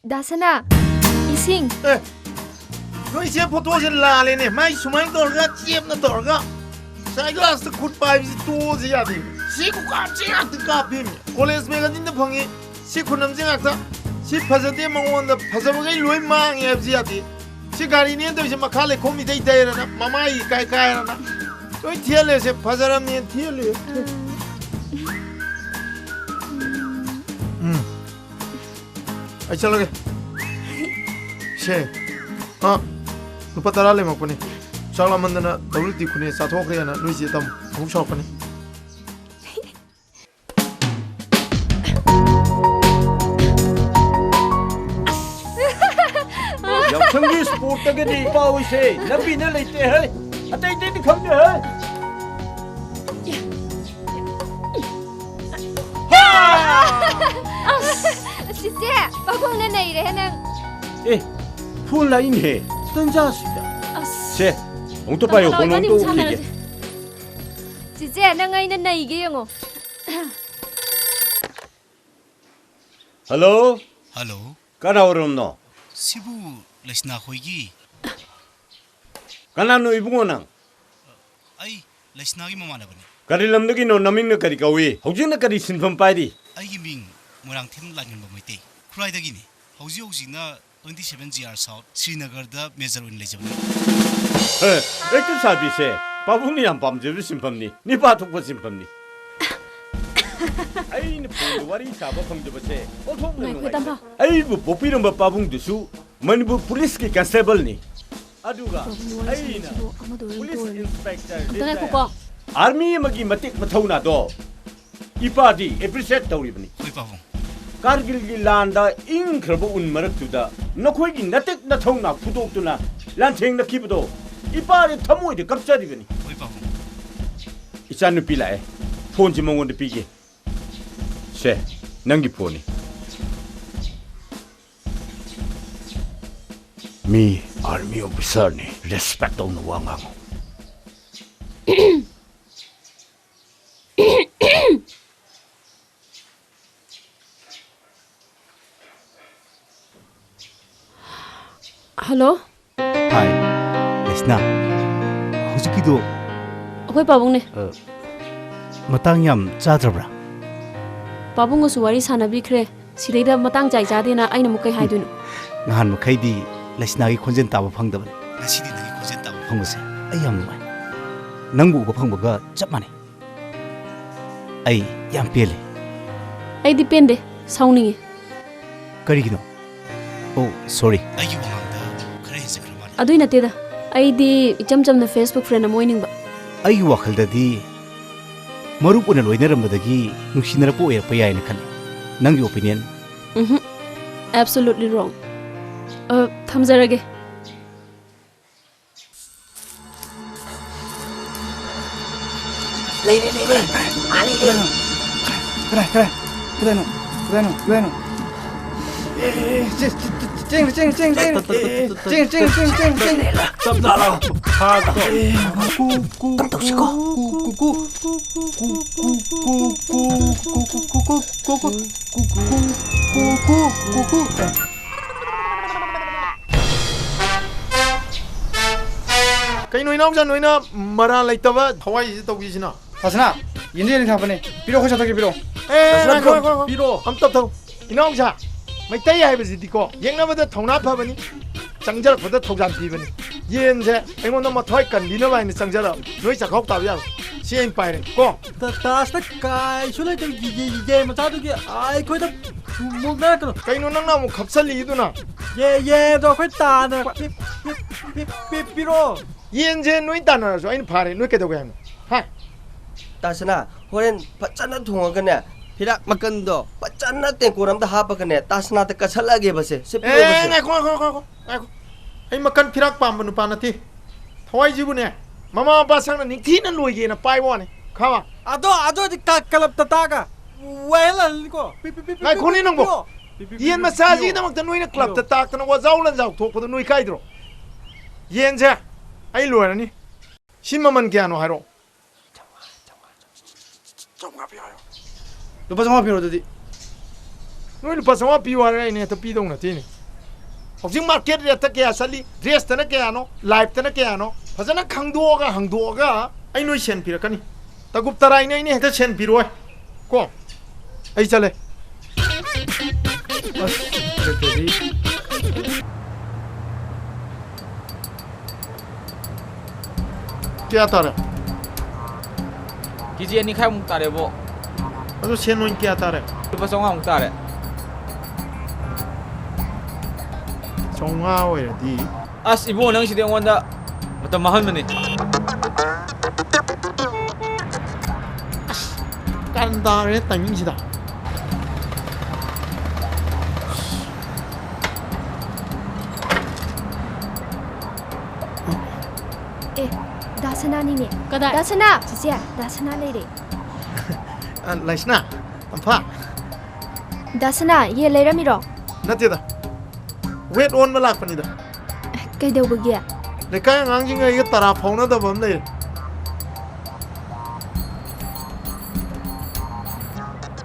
ꯗꯥ ꯁꯅꯥ, ꯏꯁꯤꯡ꯫ ꯑꯦ, ꯅꯣꯏ ꯏꯆꯦ ꯐꯣꯇꯣꯁꯦ ꯂꯥꯜꯂꯦꯅꯦ꯫ ꯃꯥꯏ ꯁꯨꯃꯥꯏꯅ ꯇꯧꯔꯒ, ꯆꯦꯞꯅ ꯇꯧꯔꯒ, ꯁꯥꯏ ꯒ꯭ꯂꯥꯁꯇ ꯈꯨꯠ ꯄꯥꯏꯕꯁꯤ ꯇꯣꯛꯑꯁꯤ ꯌꯥꯗꯦ꯫ ꯁꯤ ꯈꯨꯀꯥꯞꯁꯤ ꯉꯥꯛꯇ ꯀꯥꯞꯄꯤꯃꯤ꯫ ꯀꯣꯂꯦꯖ ꯃꯦꯒꯥꯖꯤꯟꯗ ꯐꯪꯉꯤ꯫ ꯁꯤ ꯈꯨꯅꯝꯁꯤ ꯉꯥꯛꯇ꯫ ꯁꯤ ꯐꯖꯗꯦ ꯃꯉꯣꯟꯗ, ꯐꯖꯕꯈꯩ ꯂꯣꯏ ꯃꯥꯡꯉꯦ ꯍꯥꯏꯕꯁꯤ ꯌꯥꯗꯦ꯫ ꯁꯤ ꯒꯥꯔꯤꯅꯦꯅ ꯇꯧꯔꯤꯁꯦ ꯃꯈꯥ ꯂꯩꯈꯣꯝ ꯏꯇꯩ ꯇꯩꯔꯅ, ꯃꯃꯥꯏ ꯏꯀꯥꯏ ꯀꯥꯏꯔꯅ꯫ ꯂꯣꯏ ꯊꯤꯍꯜꯂꯦꯁꯦ, ꯐꯖꯔꯝꯅꯦꯅ ꯊꯤꯍꯜꯂꯦ꯫ ꯎꯝ꯫ ꯑꯩ ꯆꯠꯂꯒꯦ꯫ ꯁꯦ, ꯑ, ꯂꯨꯄꯥ ꯇꯔꯥ ꯂꯦꯝꯃꯛꯄꯅꯤ꯫ ꯆꯥꯛ ꯂꯥꯝꯃꯟꯗꯅ ꯗꯕꯜꯌꯨ ꯇꯤ ꯈꯨꯅꯦ ꯆꯥꯊꯣꯛꯈ꯭ꯔꯦꯅ ꯅꯣꯏ ꯆꯦ ꯇꯝꯃꯨ꯫ ꯑꯃꯨꯛ ꯁꯥꯎꯔꯛꯀꯅꯤ꯫ ꯌꯥꯎꯁꯪꯒꯤ ꯁ꯭ꯄꯣꯔꯠꯇꯒꯗꯤ ꯏꯄꯥ ꯍꯣꯏꯁꯦ ꯂꯝꯕꯤꯅ ꯂꯩꯇꯦ ꯍꯦ꯫ ꯑꯇꯩ ꯑꯇꯩꯗꯤ ꯈꯪꯗꯦ ꯍꯦ꯫ ꯆꯤꯆꯦ, ꯄꯥꯕꯨꯡꯅ ꯅꯩꯔꯦꯍꯦ ꯅꯪ꯫ ꯑꯦ, ꯐꯣꯟ ꯂꯥꯛꯏꯅꯦꯍꯦ, ꯇꯟꯖꯥꯁꯤꯗ꯫ ꯑꯁ꯫ ꯁꯦ, ꯑꯃꯨꯛꯇ ꯄꯥꯏꯌꯣ, ꯇꯝꯐꯥꯂꯣ, ꯐꯣꯟ ꯏꯕꯥꯅꯤ ꯑꯃꯨꯛꯇ ꯑꯃꯨꯛ ꯎꯠꯈꯤꯒꯦ꯫ ꯁꯥꯟꯅꯔꯁꯦ꯫ ꯆꯤꯆꯦ, ꯅꯪ ꯑꯩꯅ ꯅꯩꯒꯦ ꯌꯦꯡꯉꯣ꯫ ꯍꯜꯂꯣ? ꯍꯜꯂꯣ꯫ ꯀꯅꯥ ꯑꯣꯏꯔꯝꯅꯣ? ꯁꯤꯕꯨ ꯂꯩꯁꯅꯥ ꯈꯣꯏꯒꯤ? ꯀꯅꯥꯅꯣ ꯏꯕꯨꯡꯉꯣ ꯅꯪ? ꯑꯩ ꯂꯩꯁꯅꯥꯒꯤ ꯃꯃꯥꯟꯅꯕꯅꯤ꯫ ꯀꯔꯤ ꯂꯝꯗꯒꯤꯅꯣ? ꯅꯃꯤꯡꯅ ꯀꯔꯤ ꯀꯧꯏ? ꯍꯧꯖꯤꯛꯅ ꯀꯔꯤ ꯁꯤꯟꯐꯝ ꯄꯥꯏꯔꯤ? ꯑꯩꯒꯤ ꯃꯤꯡ ꯃꯣꯏꯔꯥꯡꯊꯦꯝ ꯂꯥꯟꯉꯝꯕ ꯃꯩꯇꯩ, ꯈꯨꯔꯥꯏꯗꯒꯤꯅꯤ꯫ ꯍꯧꯖꯤꯛ ꯍꯧꯖꯤꯛꯅ twenty seven G R South ꯁ꯭ꯔꯤꯅꯒꯔꯗ ꯃꯦꯖꯔ ꯑꯣꯏꯅ ꯂꯩꯖꯕꯅꯤ꯫ ꯑꯦ, ꯑꯦꯛꯇꯤꯡ ꯁꯥꯕꯤꯁꯦ ꯄꯥꯕꯨꯡꯅ ꯌꯥꯝ ꯄꯥꯝꯖꯕ ꯁꯤꯟꯐꯝꯅꯤ, ꯅꯤꯄꯥ ꯊꯣꯛꯄ ꯁꯤꯟꯐꯝꯅꯤ꯫ ꯑꯩꯅ ꯐꯣꯟꯗ ꯋꯥꯔꯤ ꯁꯥꯕ ꯐꯪꯖꯕꯁꯦ ꯑꯣꯟꯊꯣꯛꯅ ꯉꯥꯏꯈꯣ, ꯅꯨꯡꯉꯥꯏꯖꯔꯦ꯫ ꯇꯝꯐꯥ꯫ ꯑꯩꯕꯨ ꯄꯣꯛꯄꯤꯔꯝꯕ ꯄꯥꯕꯨꯡꯗꯨꯁꯨ ꯃꯅꯤꯄꯨꯔ ꯄꯨꯂꯤꯁꯀꯤ ꯀꯟꯁꯇꯦꯕꯜꯅꯤ꯫ ꯑꯗꯨꯒ ꯄꯥꯕꯨꯡ ꯋꯥꯔꯤ ꯑꯩꯅ ꯁꯥꯟꯅꯁꯤꯕꯨ ꯑꯃꯗ ꯑꯣꯏꯅ ꯄꯨꯂꯤꯁ ꯇꯣꯛꯑꯣꯅꯦ꯫ ꯏꯟꯁꯄꯦꯛꯇꯔ ꯑꯝꯇ ꯔꯤꯇꯥꯌꯔ ꯉꯥꯏꯈꯣꯀꯣ꯫ ꯑꯥꯔꯃꯤ ꯑꯃꯒꯤ ꯃꯇꯤꯛ ꯃꯊꯧꯅꯥꯗꯣ ꯏꯄꯥꯗꯤ ꯑꯦꯄ꯭ꯔꯤꯁꯤꯌꯦꯠ ꯇꯧꯔꯤꯕꯅꯤ꯫ ꯍꯣꯏ, ꯄꯥꯕꯨꯡ꯫ ꯀꯥꯔꯒꯤꯜꯒꯤ ꯂꯥꯟꯗ ꯏꯪꯈ꯭ꯔꯕ ꯎꯟ ꯃꯔꯛꯇꯨꯗ ꯅꯈꯣꯏꯒꯤ ꯅꯇꯤꯛ ꯅꯊꯧꯅꯥ ꯐꯨꯗꯣꯛꯇꯨꯅ ꯂꯥꯟꯊꯦꯡꯅꯈꯤꯕꯗꯣ ꯏꯄꯥꯗꯤ ꯊꯃꯣꯏꯗ ꯀꯞꯆꯔꯤꯕꯅꯤ꯫ ꯍꯣꯏ, ꯄꯥꯕꯨꯡ꯫ ꯏꯆꯥꯅꯨꯄꯤ ꯂꯥꯛꯑꯦ꯫ ꯐꯣꯟꯁꯤ ꯃꯉꯣꯟꯗ ꯄꯤꯒꯦ꯫ ꯁꯦ, ꯅꯪꯒꯤ ꯐꯣꯟꯅꯤ꯫ ꯃꯤ ꯑꯥꯔꯃꯤ ꯑꯣꯐꯤꯁꯥꯔꯅꯤ, ꯔꯦꯁꯄꯦꯛ ꯇꯧꯅ ꯋꯥ ꯉꯥꯡꯉꯨ꯫ ꯍꯜꯂꯣ꯫ ꯍꯥꯏ, ꯂꯩꯁꯅꯥ, ꯍꯧꯖꯤꯛꯀꯤꯗꯣ ꯑꯩꯈꯣꯏ ꯄꯥꯕꯨꯡꯅꯦ꯫ ꯃꯇꯥꯡ ꯌꯥꯝ ꯆꯥꯗ꯭ꯔꯕ꯭ꯔꯥ? ꯄꯥꯕꯨꯡꯒꯁꯨ ꯋꯥꯔꯤ ꯁꯥꯟꯅꯕꯤꯈ꯭ꯔꯦ꯫ ꯁꯤꯗꯩꯗ ꯃꯇꯥꯡ ꯆꯥꯏ ꯆꯥꯗꯦꯅ ꯑꯩꯅ ꯑꯃꯨꯛ ꯀꯩ ꯍꯥꯏꯗꯣꯏꯅꯣ? ꯅꯍꯥꯟ ꯃꯈꯩꯗꯤ ꯂꯩꯁꯅꯥꯒꯤ ꯈꯣꯟꯖꯦꯜ ꯇꯥꯕ ꯐꯪꯗꯕꯅꯤ꯫ ꯉꯁꯤꯗꯤ ꯅꯪꯒꯤ ꯈꯣꯟꯖꯦꯜ ꯇꯥꯕ ꯐꯪꯕꯁꯦ ꯑꯩ ꯌꯥꯝ ꯅꯨꯡꯉꯥꯏ꯫ ꯅꯪꯕꯨ ꯎꯕ ꯐꯪꯕꯒ ꯆꯞ ꯃꯥꯟꯅꯩ꯫ ꯑꯩ ꯌꯥꯝ ꯄꯦꯜꯂꯦ꯫ ꯑꯩꯗꯤ ꯄꯦꯟꯗꯦ, ꯁꯥꯎꯅꯤꯡꯉꯤ꯫ ꯀꯔꯤꯒꯤꯅꯣ? ꯑꯣ, ꯁꯣꯔꯤ꯫ ꯑꯩꯒꯤ ꯋꯥꯉꯥꯡꯗ ꯈꯔ ꯍꯦꯟꯖꯤꯟꯈ꯭ꯔ ꯃꯥꯜꯂꯦ꯫ ꯑꯗꯨꯏ ꯅꯠꯇꯦꯗ, ꯑꯩꯗꯤ ꯏꯆꯝ ꯆꯝꯅ Facebook friend ꯑꯃ ꯑꯣꯏꯅꯤꯡꯕ꯫ ꯑꯩꯒꯤ ꯋꯥꯈꯜꯗꯗꯤ ꯃꯔꯨꯞ ꯑꯣꯏꯅ ꯂꯣꯏꯅꯔꯝꯕꯗꯒꯤ ꯅꯨꯡꯁꯤꯅꯔꯛꯄ ꯑꯣꯏꯔꯛꯄ ꯌꯥꯏꯅ ꯈꯜꯂꯤ꯫ ꯅꯪꯒꯤ opinion? ꯎꯝꯍꯨꯝ, absolutely wrong꯫ ꯑ, ꯊꯝꯖꯔꯒꯦ꯫ ꯂꯩꯔꯦ, ꯂꯩꯔꯦ꯫ ꯑꯥ, ꯂꯩꯔꯦ꯫ ꯀꯗꯥꯏ, ꯀꯗꯥꯏ, ꯀꯗꯥꯏꯅꯣ? ꯀꯗꯥꯏꯅꯣ? ꯀꯗꯥꯏꯅꯣ? ꯑꯦ, ꯑꯦ, ꯑꯦ, ꯆꯦ-, ꯆꯦ-, ꯆꯦ-, ꯆꯦꯡꯒ꯭ꯔꯦ, ꯆꯦꯡꯒ꯭ꯔꯦ, ꯆꯦꯡꯒ꯭ꯔꯦ, ꯆꯦꯡꯒ꯭ꯔꯦ꯫ ꯑꯦ, ꯑꯦ, ꯆꯦꯡ, ꯆꯦꯡ, ꯆꯦꯡ, ꯆꯦꯡ, ꯆꯦꯡ꯫ ꯇꯞ ꯇꯞ ꯂꯥꯛꯑꯣ꯫ ꯐꯥꯗ꯭ꯔꯣ? ꯑꯦ, ꯀꯨ, ꯀꯨ, ꯀꯨ, ꯀꯨ, ꯀꯨ, ꯀꯨ, ꯀꯨ, ꯀꯨ, ꯀꯨ, ꯀꯨ, ꯀꯨ, ꯀꯨ, ꯀꯨ, ꯀꯨ꯫ ꯀꯩꯅꯣ ꯏꯅꯥꯎꯆꯥ, ꯅꯣꯏꯅ ꯃꯔꯥꯜ ꯂꯩꯇꯕ ꯊꯋꯥꯏꯁꯤꯗ ꯇꯧꯕꯤꯁꯤꯅ? ꯇꯥꯁꯅꯥ, ꯌꯦꯟꯗꯤ ꯌꯦꯟꯗꯤ ꯊꯥꯛꯄꯅꯦ꯫ ꯄꯤꯔꯛꯑꯣ, ꯑꯩꯈꯣꯏ ꯆꯥꯊꯣꯛꯀꯦ, ꯄꯤꯔꯛꯑꯣ꯫ ꯑꯦ, ꯉꯥꯏꯈꯣ, ꯉꯥꯏꯈꯣ, ꯉꯥꯏꯈꯣ, ꯄꯤꯔꯛꯑꯣ꯫ ꯑꯝꯇ ꯊꯧ꯫ ꯏꯅꯥꯎꯆꯥ, ꯃꯩꯇꯩ ꯍꯥꯏꯕꯁꯤꯗꯤꯀꯣ, ꯌꯦꯛꯅꯕꯗ ꯊꯧꯅꯥ ꯐꯕꯅꯤ, ꯆꯪꯖꯔꯛꯄꯗ ꯊꯧꯖꯥꯟ ꯄꯤꯕꯅꯤ꯫ ꯌꯦꯟꯁꯦ ꯑꯩꯉꯣꯟꯗ ꯃꯊ꯭ꯋꯥꯏ ꯀꯟꯕꯤꯅꯕ ꯍꯥꯏꯅ ꯆꯪꯖꯔꯛꯑꯕ꯫ ꯅꯣꯏ ꯆꯥꯛꯈꯥꯎ ꯇꯥꯕ ꯌꯥꯔꯣꯏ꯫ ꯁꯤ ꯑꯩꯅ ꯄꯥꯏꯔꯦ ꯀꯣ꯫ ꯇ-, ꯇꯥꯁꯅ ꯀꯥꯏꯁꯨ ꯂꯩꯇꯕ ꯌꯦ-, ꯌꯦ-, ꯌꯦꯟ ꯃꯆꯥꯗꯨꯒꯤ ꯑꯩꯈꯣꯏꯗ ꯃꯨꯛꯅꯔꯛꯀꯅꯨ꯫ ꯀꯩꯅꯣ ꯅꯪꯅ ꯑꯃꯨꯛ ꯈꯞꯆꯜꯂꯤꯗꯨꯅ? ꯌꯦ-, ꯌꯦꯟꯗꯣ ꯑꯩꯈꯣꯏ ꯇꯥꯅ ꯄꯤ-, ꯄꯤ-, ꯄꯤ-, ꯄꯤ-, ꯄꯤꯔꯛꯑꯣ꯫ ꯌꯦꯟꯁꯦ ꯅꯣꯏ ꯇꯥꯟꯅꯔꯁꯨ ꯑꯩꯅ ꯐꯥꯔꯦ, ꯅꯣꯏ ꯀꯩꯗꯧꯒꯦ ꯍꯥꯏꯅꯣ? ꯍꯥ? ꯇꯥꯁꯅꯥ, ꯍꯣꯔꯦꯟ ꯐꯖꯅ ꯊꯣꯡꯉꯒꯅꯦ, ꯐꯤꯔꯥꯛ ꯃꯀꯟꯗꯣ ꯐꯖꯅ ꯇꯦꯡꯀꯣꯠ ꯑꯝꯗ ꯍꯥꯞꯄꯒꯅꯦ, ꯇꯥꯁꯅꯥꯗ ꯀꯠꯁꯜꯂꯛꯑꯒꯦꯕꯁꯦ꯫ ꯁꯦ, ꯄꯤꯔꯛꯑꯣꯕꯁꯦ꯫ ꯑꯦ, ꯉꯥꯏꯈꯣ, ꯉꯥꯏꯈꯣ, ꯉꯥꯏꯈꯣ, ꯉꯥꯏꯈꯣ꯫ ꯑꯩ ꯃꯀꯟ ꯐꯤꯔꯥꯛ ꯄꯥꯝꯕ ꯅꯨꯄꯥ ꯅꯠꯇꯦ꯫ ꯊꯋꯥꯏꯁꯤꯕꯨꯅꯦ, ꯃꯃꯥ ꯃꯄꯥ ꯁꯛꯅ ꯅꯤꯡꯊꯤꯅ ꯂꯣꯏꯒꯦꯅ ꯄꯥꯏꯕ ꯋꯥꯅꯤ꯫ ꯈꯪꯉꯕ? ꯑꯗꯣ, ꯑꯗꯨꯗꯤ ꯀ-, ꯀꯂꯞꯇ ꯇꯥꯛꯑꯒ ꯋꯥꯍꯜꯂꯅꯤꯀꯣ꯫ ꯄꯤ-, ꯄꯤ-, ꯄꯤ-, ꯄꯤ-, ꯉꯥꯏꯈꯣꯅꯦ ꯅꯪꯕꯣ꯫ ꯄꯤꯌꯣ꯫ ꯄꯤ-, ꯄꯤ-, ꯄꯤ-, ꯌꯦꯟ ꯄꯤ-, ꯃꯆꯥꯁꯤꯒꯤꯗꯃꯛꯇ ꯅꯣꯏꯅ ꯀ꯭ꯂꯕꯇ ꯇꯥꯛꯇꯅ ꯋꯥꯖꯥꯎ ꯂꯟꯖꯥꯎ ꯊꯣꯛꯄꯗꯣ ꯅꯣꯏ ꯏꯀꯥꯏꯗ꯭ꯔꯣ? ꯌꯦꯟꯁꯦ ꯑꯩ ꯂꯣꯏꯔꯅꯤ꯫ ꯁꯤ ꯃꯃꯜ ꯀꯌꯥꯅꯣ ꯍꯥꯏꯔꯛꯑꯣ꯫ ꯆꯥꯝꯃꯉꯥ ꯄꯤꯌꯨ ꯍꯥꯏꯌꯣ꯫ ꯂꯨꯄꯥ ꯆꯥꯝꯃꯉꯥ ꯄꯤꯔꯣ ꯑꯗꯨꯗꯤ꯫ ꯅꯣꯏ ꯂꯨꯄꯥ ꯆꯥꯝꯃꯉꯥ ꯄꯤꯌꯨ ꯍꯥꯏꯔꯦ, ꯑꯩꯅ ꯍꯦꯛꯇ ꯄꯤꯗꯧ ꯅꯠꯇꯦꯅꯦ꯫ ꯍꯧꯖꯤꯛ market rate ꯇ ꯀꯌꯥ ꯆꯠꯂꯤ, dress ꯇꯅ ꯀꯌꯥꯅꯣ, life ꯇꯅ ꯀꯌꯥꯅꯣ, ꯐꯖꯅ ꯈꯪꯗꯣꯛꯑꯒ ꯍꯪꯗꯣꯛꯑꯒ ꯑꯩ ꯅꯣꯏ ꯁꯦꯟ ꯄꯤꯔꯛꯀꯅꯤ꯫ ꯇꯒꯨꯞ ꯇꯔꯥꯏꯅ ꯑꯩꯅ ꯍꯦꯛꯇ ꯁꯦꯟ ꯄꯤꯔꯛꯑꯣꯏ꯫ ꯀꯣ? ꯑꯩ ꯆꯠꯂꯦ꯫ ꯑꯁ, ꯀꯦꯖꯤ꯫ ꯀꯌꯥ ꯇꯥꯔꯦ? ꯀꯦꯖꯤ ꯑꯅꯤ ꯈꯥꯏꯃꯨꯛ ꯇꯥꯔꯦꯕꯣ꯫ ꯑꯗꯨ ꯁꯦꯟ ꯑꯣꯏꯅ ꯀꯌꯥ ꯇꯥꯔꯦ? ꯂꯨꯄꯥ ꯆꯥꯝꯃꯉꯥꯃꯨꯛ ꯇꯥꯔꯦ꯫ ꯆꯥꯝꯃꯉꯥ ꯑꯣꯏꯔꯗꯤ꯫ ꯑꯁ, ꯏꯕꯨꯡꯉꯣ, ꯅꯪꯁꯤꯗꯤ ꯑꯩꯉꯣꯟꯗ ꯃꯇꯝ ꯃꯥꯡꯍꯟꯕꯅꯤ꯫ ꯑꯁ, ꯀꯔꯟ ꯇꯥꯔꯦ timing ꯁꯤꯗ꯫ ꯑꯦ, ꯗꯥ ꯁꯅꯥꯅꯤꯅꯦ꯫ ꯀꯗꯥꯏ? ꯗꯥ ꯁꯅꯥ! ꯆꯤꯆꯦ, ꯗꯥ ꯁꯅꯥ ꯂꯩꯔꯦ꯫ ꯑ, ꯂꯩꯁꯅꯥ, ꯇꯝꯐꯥ꯫ ꯗꯥ ꯁꯅꯥ, ꯌꯦꯟ ꯂꯩꯔꯝꯃꯤꯔꯣ? ꯅꯠꯇꯦꯗ, weight ꯑꯣꯟꯕ ꯂꯥꯛꯄꯅꯤꯗ꯫ ꯀꯩꯗꯧꯕꯒꯤ? ꯂꯩꯀꯥꯏ ꯑꯉꯥꯡꯁꯤꯡꯒ ꯑꯩꯒ ꯇꯔꯥ ꯐꯥꯎꯅꯗꯕ ꯑꯃ ꯂꯩꯔꯦ꯫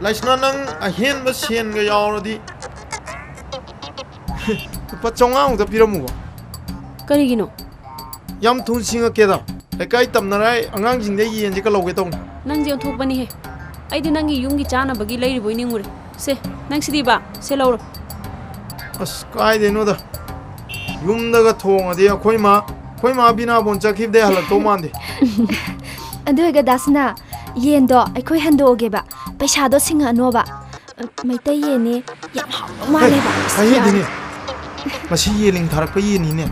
ꯂꯩꯁꯅꯥ, ꯅꯪ ꯑꯍꯦꯟꯕ ꯁꯦꯟꯒ ꯌꯥꯎꯔꯗꯤ ꯂꯨꯄꯥ ꯆꯥꯝꯃꯉꯥꯃꯨꯛꯇ ꯄꯤꯔꯝꯃꯨꯕ꯫ ꯀꯔꯤꯒꯤꯅꯣ? ꯌꯥꯝ ꯊꯨꯅ ꯁꯤꯡꯉꯛꯀꯦꯗ꯫ ꯂꯩꯀꯥꯏ ꯇꯝꯅꯔꯥꯏ ꯑꯉꯥꯡꯁꯤꯡꯗ ꯌꯦꯟꯁꯦ ꯀꯜꯍꯧꯒꯦ ꯇꯧꯅꯤ꯫ ꯅꯪꯁꯦ ꯑꯣꯟꯊꯣꯛꯄꯅꯤꯍꯦ꯫ ꯑꯩꯗꯤ ꯅꯪꯒꯤ ꯌꯨꯝꯒꯤ ꯆꯥꯅꯕꯒꯤ ꯂꯩꯔꯤꯕꯣꯏ ꯅꯤꯡꯉꯨꯔꯦ꯫ ꯁꯦ, ꯅꯪ ꯁꯤꯗꯤꯕ, ꯁꯦ ꯂꯧꯔꯣ꯫ ꯑꯁ, ꯀꯥꯏꯗꯩꯅꯣꯗ꯫ ꯌꯨꯝꯗꯒ ꯊꯣꯡꯉꯗꯤ ꯑꯩꯈꯣꯏ ꯃꯥ, ꯑꯩꯈꯣꯏ ꯃꯥ ꯕꯤꯅꯥꯕꯣꯟ ꯆꯠꯈꯤꯕꯗꯩ ꯍꯜꯂꯛꯇꯧ ꯃꯥꯟꯗꯦ꯫ ꯑꯗꯨ ꯑꯣꯏꯔꯒ ꯗꯥ ꯁꯅꯥ, ꯌꯦꯟꯗꯣ ꯑꯩꯈꯣꯏ ꯍꯟꯗꯣꯛꯑꯒꯦꯕ꯫ ꯄꯩꯁꯥꯗꯣ ꯁꯤꯡꯉꯛꯑꯅꯣꯕ꯫ ꯃꯩꯇꯩ ꯌꯦꯟꯅꯤ, ꯌꯥꯝ ꯍꯥꯎꯗꯧ ꯃꯥꯜꯂꯦꯕ꯫ ꯍꯩ, ꯍꯩ, ꯌꯥꯔꯦ꯫ ꯍꯩꯅꯤꯅꯦ꯫ ꯃꯁꯤ ꯌꯦꯟ ꯂꯤꯡ ꯊꯥꯔꯛꯄ ꯌꯦꯟꯅꯤꯅꯦ꯫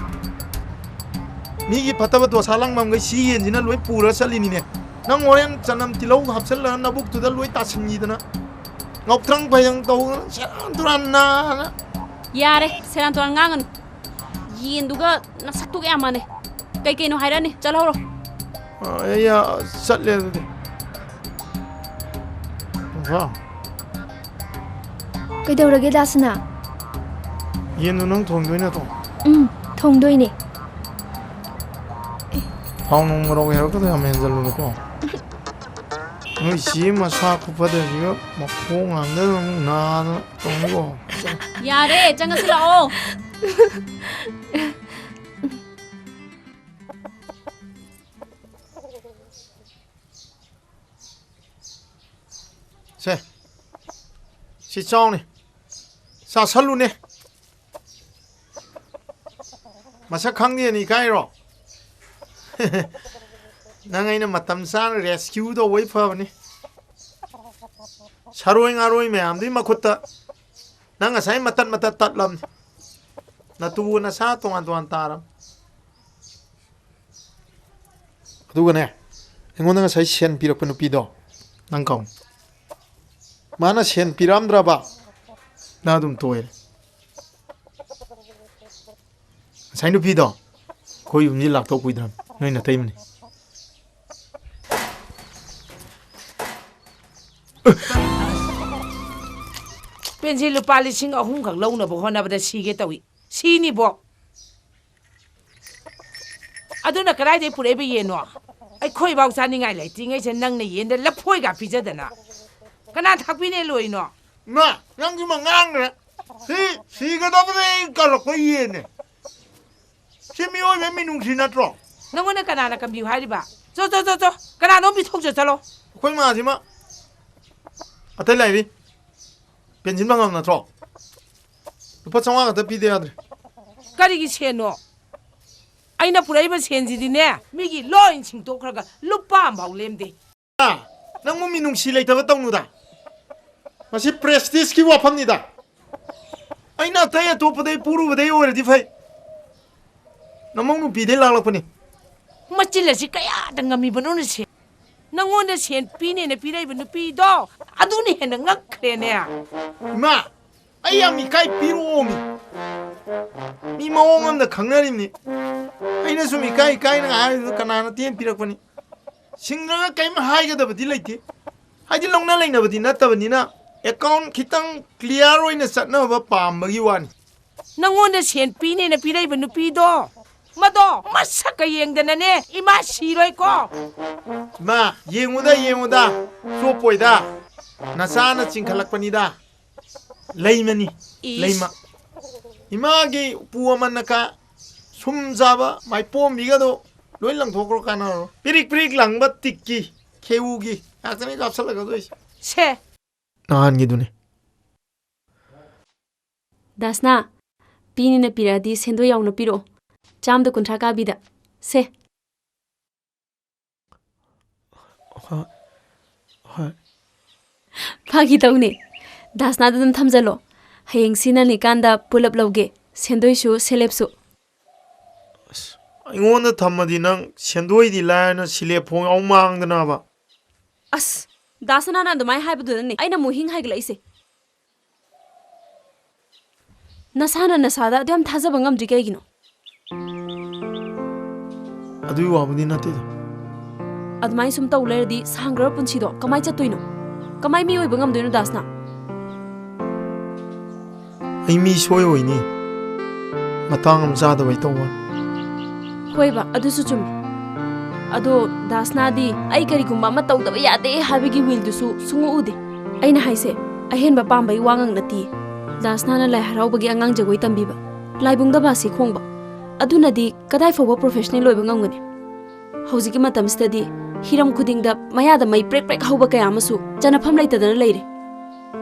ꯃꯤꯒꯤ ꯐꯠꯇꯕ ꯗꯣꯁꯥ ꯂꯪꯕꯝꯈꯩ ꯁꯤ ꯌꯦꯟꯁꯤꯅ ꯂꯣꯏ ꯄꯨꯔ ꯆꯠꯂꯤꯅꯤꯅꯦ꯫ ꯅꯪ ꯍꯣꯔꯦꯟ ꯆꯅꯝ ꯇꯤꯜꯍꯧ ꯍꯥꯞꯆꯤꯜꯂꯒ ꯅꯕꯨꯛꯇꯨꯗ ꯂꯣꯏ ꯇꯥꯁꯤꯟꯈꯤꯗꯅ ꯉꯥꯎꯇ꯭ꯔꯪ ꯐꯩꯗꯪ ꯇꯧꯗꯅ ꯁꯦꯔꯥꯟ ꯇꯨꯔꯥꯟ ꯅꯥꯗꯅ꯫ ꯌꯥꯔꯦ, ꯁꯦꯔꯥꯟ ꯇꯨꯔꯥꯟ ꯉꯥꯡꯒꯅꯨ꯫ ꯌꯦꯟꯗꯨꯒ ꯅꯁꯛꯇꯨꯒ ꯌꯥꯝ ꯃꯥꯟꯅꯩ꯫ ꯀꯩ ꯀꯩꯅꯣ ꯍꯥꯏꯔꯛꯑꯅꯤ, ꯆꯠꯍꯧꯔꯣ꯫ ꯑ, ꯑꯩ, ꯑ, ꯆꯠꯂꯦ ꯑꯗꯨꯗꯤ꯫ ꯇꯝꯐꯥ꯫ ꯀꯩꯗꯧꯔꯒꯦ ꯗꯥ ꯁꯅꯥ? ꯌꯦꯟꯗꯣ ꯅꯪ ꯊꯣꯡꯗꯣꯏ ꯅꯠꯇ꯭ꯔꯣ? ꯎꯝ, ꯊꯣꯡꯗꯣꯏꯅꯦ꯫ ꯊꯥꯎ ꯅꯨꯡ ꯃꯣꯔꯣꯛ ꯌꯥꯎꯔꯛꯀꯗꯣ ꯌꯥꯝ ꯍꯦꯟꯖꯜꯂꯨꯅꯨꯀꯣ꯫ ꯅꯣꯏ ꯆꯦ ꯃꯁꯥ ꯈꯨꯐꯗꯁꯤꯒ ꯃꯈꯣꯡ ꯍꯥꯝꯗꯅ ꯑꯃꯨꯛ ꯅꯥꯗꯅ ꯇꯧꯅꯨꯀꯣ꯫ ꯌꯥꯔꯦ, ꯆꯪꯉꯁꯤ ꯂꯥꯛꯑꯣ꯫ ꯁꯦ, ꯁꯤ ꯆꯥꯎꯅꯦ, ꯆꯥꯁꯜꯂꯨꯅꯦ꯫ ꯃꯁꯛ ꯈꯪꯗꯦꯅ ꯏꯀꯥꯏꯔꯣ? ꯅꯪ ꯑꯩꯅ ꯃꯇꯝ ꯆꯥꯅ rescue ꯇꯧꯕꯩ ꯐꯕꯅꯤ꯫ ꯁꯔꯣꯏ ꯉꯥꯔꯣꯏ ꯃꯌꯥꯝꯗꯨꯒꯤ ꯃꯈꯨꯠꯇ ꯅꯪ ꯉꯁꯥꯏ ꯃꯇꯠ ꯃꯇꯠ ꯇꯠꯂꯝꯅꯤ꯫ ꯅꯇꯨ ꯅꯁꯥ ꯇꯣꯉꯥꯟ ꯇꯣꯉꯥꯟ ꯇꯥꯔꯝ꯫ ꯑꯗꯨꯒꯅꯦ, ꯑꯩꯉꯣꯟꯗ ꯉꯁꯥꯏ ꯁꯦꯟ ꯄꯤꯔꯛꯄ ꯅꯨꯄꯤꯗꯣ, ꯅꯪ ꯀꯥꯎ꯫ ꯃꯥꯅ ꯁꯦꯟ ꯄꯤꯔꯛꯑꯝꯗ꯭ꯔꯕ? ꯅꯪ ꯑꯗꯨꯝ ꯇꯣꯛꯑꯦ꯫ ꯉꯁꯥꯏ ꯅꯨꯄꯤꯗꯣ ꯑꯩꯈꯣꯏ ꯌꯨꯝꯁꯤ ꯂꯥꯛꯇꯧ ꯀꯨꯏꯗ꯭ꯔꯕꯅꯤ, ꯅꯣꯏ ꯅꯇꯩꯃꯅꯤ꯫ ꯄꯦꯟꯁꯤꯜ ꯂꯨꯄꯥ ꯂꯤꯁꯤꯡ ꯑꯍꯨꯝ ꯈꯛ ꯂꯧꯅꯕ ꯍꯣꯠꯅꯕꯗ ꯁꯤꯒꯦ ꯇꯧꯏ꯫ ꯁꯤꯅꯤꯕꯣ꯫ ꯑꯗꯨꯅ ꯀꯗꯥꯏꯗꯩ ꯄꯨꯔꯛꯏꯕ ꯌꯦꯟꯅꯣ? ꯑꯩꯈꯣꯏꯐꯥꯎ ꯆꯥꯅꯤꯡꯉꯥꯏ ꯂꯩꯇ꯭ꯔꯤꯉꯩꯁꯤꯗ ꯅꯪꯅ ꯌꯦꯟꯗ ꯂꯐꯣꯏꯒ ꯄꯤꯖꯗꯅ꯫ ꯀꯅꯥ ꯊꯥꯛꯄꯤꯅꯦ ꯂꯣꯏꯅꯣ? ꯏꯃꯥ, ꯅꯪꯁꯨ ꯃꯉꯥꯡꯅꯦ꯫ ꯁꯤ ꯁꯤꯒꯗꯕꯗ ꯑꯩ ꯀꯜꯂꯛꯄ ꯌꯦꯟꯅꯦ꯫ ꯁꯤ ꯃꯤꯑꯣꯏꯕ ꯃꯤꯅꯨꯡꯁꯤ ꯅꯠꯇ꯭ꯔꯣ? ꯅꯪꯉꯣꯟꯗ ꯀꯅꯥꯅ ꯀꯝꯕꯤꯌꯨ ꯍꯥꯏꯔꯤꯕ? ꯆꯣ, ꯆꯣ, ꯆꯣ, ꯆꯣ꯫ ꯀꯅꯥꯅꯣꯝ ꯄꯤꯊꯣꯛꯆꯣ, ꯆꯠꯂꯣ꯫ ꯑꯩꯈꯣꯏ ꯃꯥꯁꯤꯃ ꯑꯇꯩ ꯂꯥꯏꯔꯤ꯫ ꯄꯦꯟꯁꯤꯟ ꯐꯪꯉꯝ ꯅꯠꯇ꯭ꯔꯣ? ꯂꯨꯄꯥ ꯆꯥꯝꯃꯉꯥ ꯈꯛꯇ ꯄꯤꯗ ꯌꯥꯗ꯭ꯔꯦ꯫ ꯀꯔꯤꯒꯤ ꯁꯦꯟꯅꯣ? ꯑꯩꯅ ꯄꯨꯔꯛꯏꯕ ꯁꯦꯟꯁꯤꯗꯤꯅꯦ, ꯃꯤꯒꯤ ꯂꯣꯏ ꯁꯤꯡꯗꯣꯛꯈ꯭ꯔꯒ ꯂꯨꯄꯥ ꯑꯃꯐꯥꯎ ꯂꯦꯝꯗꯦ꯫ ꯑꯥ, ꯅꯪꯕꯨ ꯃꯤꯅꯨꯡꯁꯤ ꯂꯩꯇꯕ ꯇꯧꯅꯨꯗ꯫ ꯃꯁꯤ prestige ꯀꯤ ꯋꯥꯐꯝꯅꯤꯗ꯫ ꯑꯩꯅ ꯑꯇꯩ ꯑꯇꯣꯞꯄꯗꯩ ꯄꯨꯔꯨꯕꯗꯩ ꯑꯣꯏꯔꯗꯤ ꯐꯩ꯫ ꯅꯃꯧ ꯅꯨꯄꯤꯗꯩ ꯂꯥꯛꯂꯛꯄꯅꯤ꯫ ꯃꯆꯤꯜ ꯑꯁꯤ ꯀꯌꯥꯗ ꯉꯝꯃꯤꯕꯅꯣꯅꯦ ꯁꯦ? ꯅꯪꯉꯣꯟꯗ ꯁꯦꯟ ꯄꯤꯅꯦꯅ ꯄꯤꯔꯛꯏꯕ ꯅꯨꯄꯤꯗꯣ, ꯑꯗꯨꯅ ꯍꯦꯟꯅ ꯉꯛꯈ꯭ꯔꯦꯅꯦ꯫ ꯏꯃꯥ, ꯑꯩ ꯌꯥꯝ ꯏꯀꯥꯏ, ꯄꯤꯔꯛꯑꯣꯃꯤ꯫ ꯃꯤ ꯃꯑꯣꯡ ꯑꯃꯗ ꯈꯪꯅꯔꯤꯕꯅꯤ꯫ ꯑꯩꯅ ꯁꯨꯝ ꯏꯀꯥꯏ ꯏꯀꯥꯏꯅ ꯍꯥꯏꯔꯤꯗꯨ ꯀꯅꯥꯅ ꯇꯦꯟ ꯄꯤꯔꯛꯄꯅꯤ? ꯁꯤꯡꯗ꯭ꯔꯒ ꯀꯔꯤꯝ ꯍꯥꯏꯒꯗꯕꯗꯤ ꯂꯩꯇꯦ꯫ ꯍꯥꯏꯗꯤ ꯂꯧꯅ ꯂꯩꯅꯕꯗꯤ ꯅꯠꯇꯕꯅꯤꯅ, account ꯈꯤꯇꯪ clear ꯑꯣꯏꯅ ꯆꯠꯅꯕ ꯄꯥꯝꯕꯒꯤ ꯋꯥꯅꯤ꯫ ꯅꯪꯉꯣꯟꯗ ꯁꯦꯟ ꯄꯤꯅꯦꯅ ꯄꯤꯔꯛꯏꯕ ꯅꯨꯄꯤꯗꯣ, ꯃꯗꯣ ꯃꯁꯛꯀ ꯌꯦꯡꯗꯅꯅꯦ, ꯏꯃꯥ ꯁꯤꯔꯣꯏꯀꯣ꯫ ꯏꯃꯥ, ꯌꯦꯡꯉꯨꯗ, ꯌꯦꯡꯉꯨꯗ, ꯆꯣꯞꯄꯣꯏꯗ, ꯅꯆꯥꯅ ꯆꯤꯡꯈꯠꯂꯛꯄꯅꯤꯗ꯫ ꯂꯩꯃꯅꯤ, ꯏꯁ꯫ ꯂꯩꯃ꯫ ꯏꯃꯥꯒꯤ ꯎꯄꯨ ꯑꯃꯟꯅꯀ ꯁꯨꯝ ꯆꯥꯕ ꯃꯥꯏꯄꯣꯝꯕꯤꯒꯗꯣ ꯂꯣꯏ ꯂꯪꯊꯣꯛꯈ꯭ꯔꯣ, ꯀꯥꯟꯅꯔꯣ꯫ ꯄꯤꯔꯤꯛ ꯄꯤꯔꯤꯛ ꯂꯪꯕ ꯇꯤꯛꯀꯤ ꯈꯦꯎꯒꯤ ꯉꯥꯛꯇꯅꯤ ꯆꯥꯞꯁꯜꯂꯛꯀꯗꯣꯏꯁꯦ꯫ ꯁꯦ꯫ ꯅꯍꯥꯟꯒꯤꯗꯨꯅꯤ꯫ ꯗꯥꯁꯅꯥ, ꯄꯤꯅꯤꯅ ꯄꯤꯔꯛꯑꯗꯤ ꯁꯦꯟꯗꯣꯏ ꯌꯥꯎꯅ ꯄꯤꯔꯛꯑꯣ꯫ ꯆꯥꯝꯗ ꯀꯨꯟꯊ꯭ꯔꯥ ꯀꯥꯕꯤꯗ꯫ ꯁꯦ꯫ ꯍꯣꯏ꯫ ꯍꯣꯏ꯫ ꯐꯥꯒꯤ ꯇꯧꯅꯦ꯫ ꯗꯥꯁꯅꯥꯗ ꯑꯗꯨꯝ ꯊꯝꯖꯜꯂꯣ꯫ ꯍꯌꯦꯡ ꯁꯤꯅꯅꯤꯀꯥꯟꯗ ꯄꯨꯂꯞ ꯂꯧꯒꯦ꯫ ꯁꯦꯟꯗꯣꯏꯁꯨ, ꯁꯦꯂꯦꯞꯁꯨ꯫ ꯑꯁ, ꯑꯩꯉꯣꯟꯗ ꯊꯝꯃꯗꯤ ꯅꯪ ꯁꯦꯟꯗꯣꯏꯗꯤ ꯂꯥꯏꯔꯅ ꯁꯤꯂꯦꯞ ꯐꯥꯎ ꯌꯥꯎ ꯃꯥꯡꯗꯅꯕ꯫ ꯑꯁ, ꯗꯥꯁꯅꯥꯅ ꯑꯗꯨꯃꯥꯏꯅ ꯍꯥꯏꯕꯗꯨꯗꯅꯦ ꯑꯩꯅ ꯑꯃꯨꯛ ꯍꯤꯡ ꯍꯥꯏꯒꯠꯂꯛꯏꯁꯦ꯫ ꯅꯁꯥꯅ ꯅꯁꯥꯗ ꯑꯗꯨ ꯌꯥꯝ ꯊꯥꯖꯕ ꯉꯝꯗ꯭ꯔꯤ ꯀꯩꯒꯤꯅꯣ? ꯑꯗꯨꯒꯤ ꯋꯥꯕꯨꯗꯤ ꯅꯠꯇꯦꯗ꯫ ꯑꯗꯨꯃꯥꯏꯅ ꯁꯨꯝ ꯇꯧ ꯂꯩꯔꯗꯤ ꯁꯥꯡꯈ꯭ꯔꯕ ꯄꯨꯟꯁꯤꯗꯣ ꯀꯃꯥꯏ ꯆꯠꯇꯣꯏꯅꯣ? ꯀꯃꯥꯏ ꯃꯤ ꯑꯣꯏꯕ ꯉꯝꯗꯣꯏꯅꯣ, ꯗꯥꯁꯅꯥ? ꯑꯩ ꯃꯤ ꯁꯣꯏ ꯑꯣꯏꯅꯤ꯫ ꯃꯇꯥꯡ ꯑꯃ ꯆꯥꯗꯕꯩ ꯇꯧꯕ꯫ ꯍꯣꯏꯕ, ꯑꯗꯨꯁꯨ ꯆꯨꯝꯃꯤ꯫ ꯑꯗꯣ ꯗꯥꯁꯅꯥꯗꯤ ꯑꯩ ꯀꯔꯤꯒꯨꯝꯕ ꯑꯃ ꯇꯧꯗꯕ ꯌꯥꯗꯦ ꯍꯥꯏꯕꯒꯤ ꯋꯤꯜꯗꯨꯁꯨ ꯁꯨꯡꯎ ꯎꯗꯦ꯫ ꯑꯩꯅ ꯍꯥꯏꯁꯦ ꯑꯍꯦꯟꯕ ꯄꯥꯝꯕꯩ ꯋꯥ ꯉꯥꯡ ꯅꯠꯇꯤꯌꯦ꯫ ꯗꯥꯁꯅꯥꯅ ꯂꯥꯏ ꯍꯔꯥꯎꯕꯒꯤ ꯑꯉꯥꯡ ꯖꯒꯣꯏ ꯇꯝꯕꯤꯕ, ꯂꯥꯏꯕꯨꯡꯗ ꯕꯥꯁꯤ ꯈꯣꯡꯕ, ꯑꯗꯨꯅꯗꯤ ꯀꯗꯥꯏ ꯐꯥꯎꯕ ꯄ꯭ꯔꯣꯐꯦꯁꯅꯦꯜ ꯑꯣꯏꯕ ꯉꯝꯒꯅꯤ? ꯍꯧꯖꯤꯛꯀꯤ ꯃꯇꯝꯁꯤꯗꯗꯤ ꯍꯤꯔꯝ ꯈꯨꯗꯤꯡꯗ ꯃꯌꯥꯗ ꯃꯩ ꯄ꯭ꯔꯦꯛ ꯄ꯭ꯔꯦꯛ ꯍꯧꯕ ꯀꯌꯥ ꯑꯃꯁꯨ ꯆꯟꯅꯐꯝ ꯂꯩꯇꯗꯅ ꯂꯩꯔꯦ꯫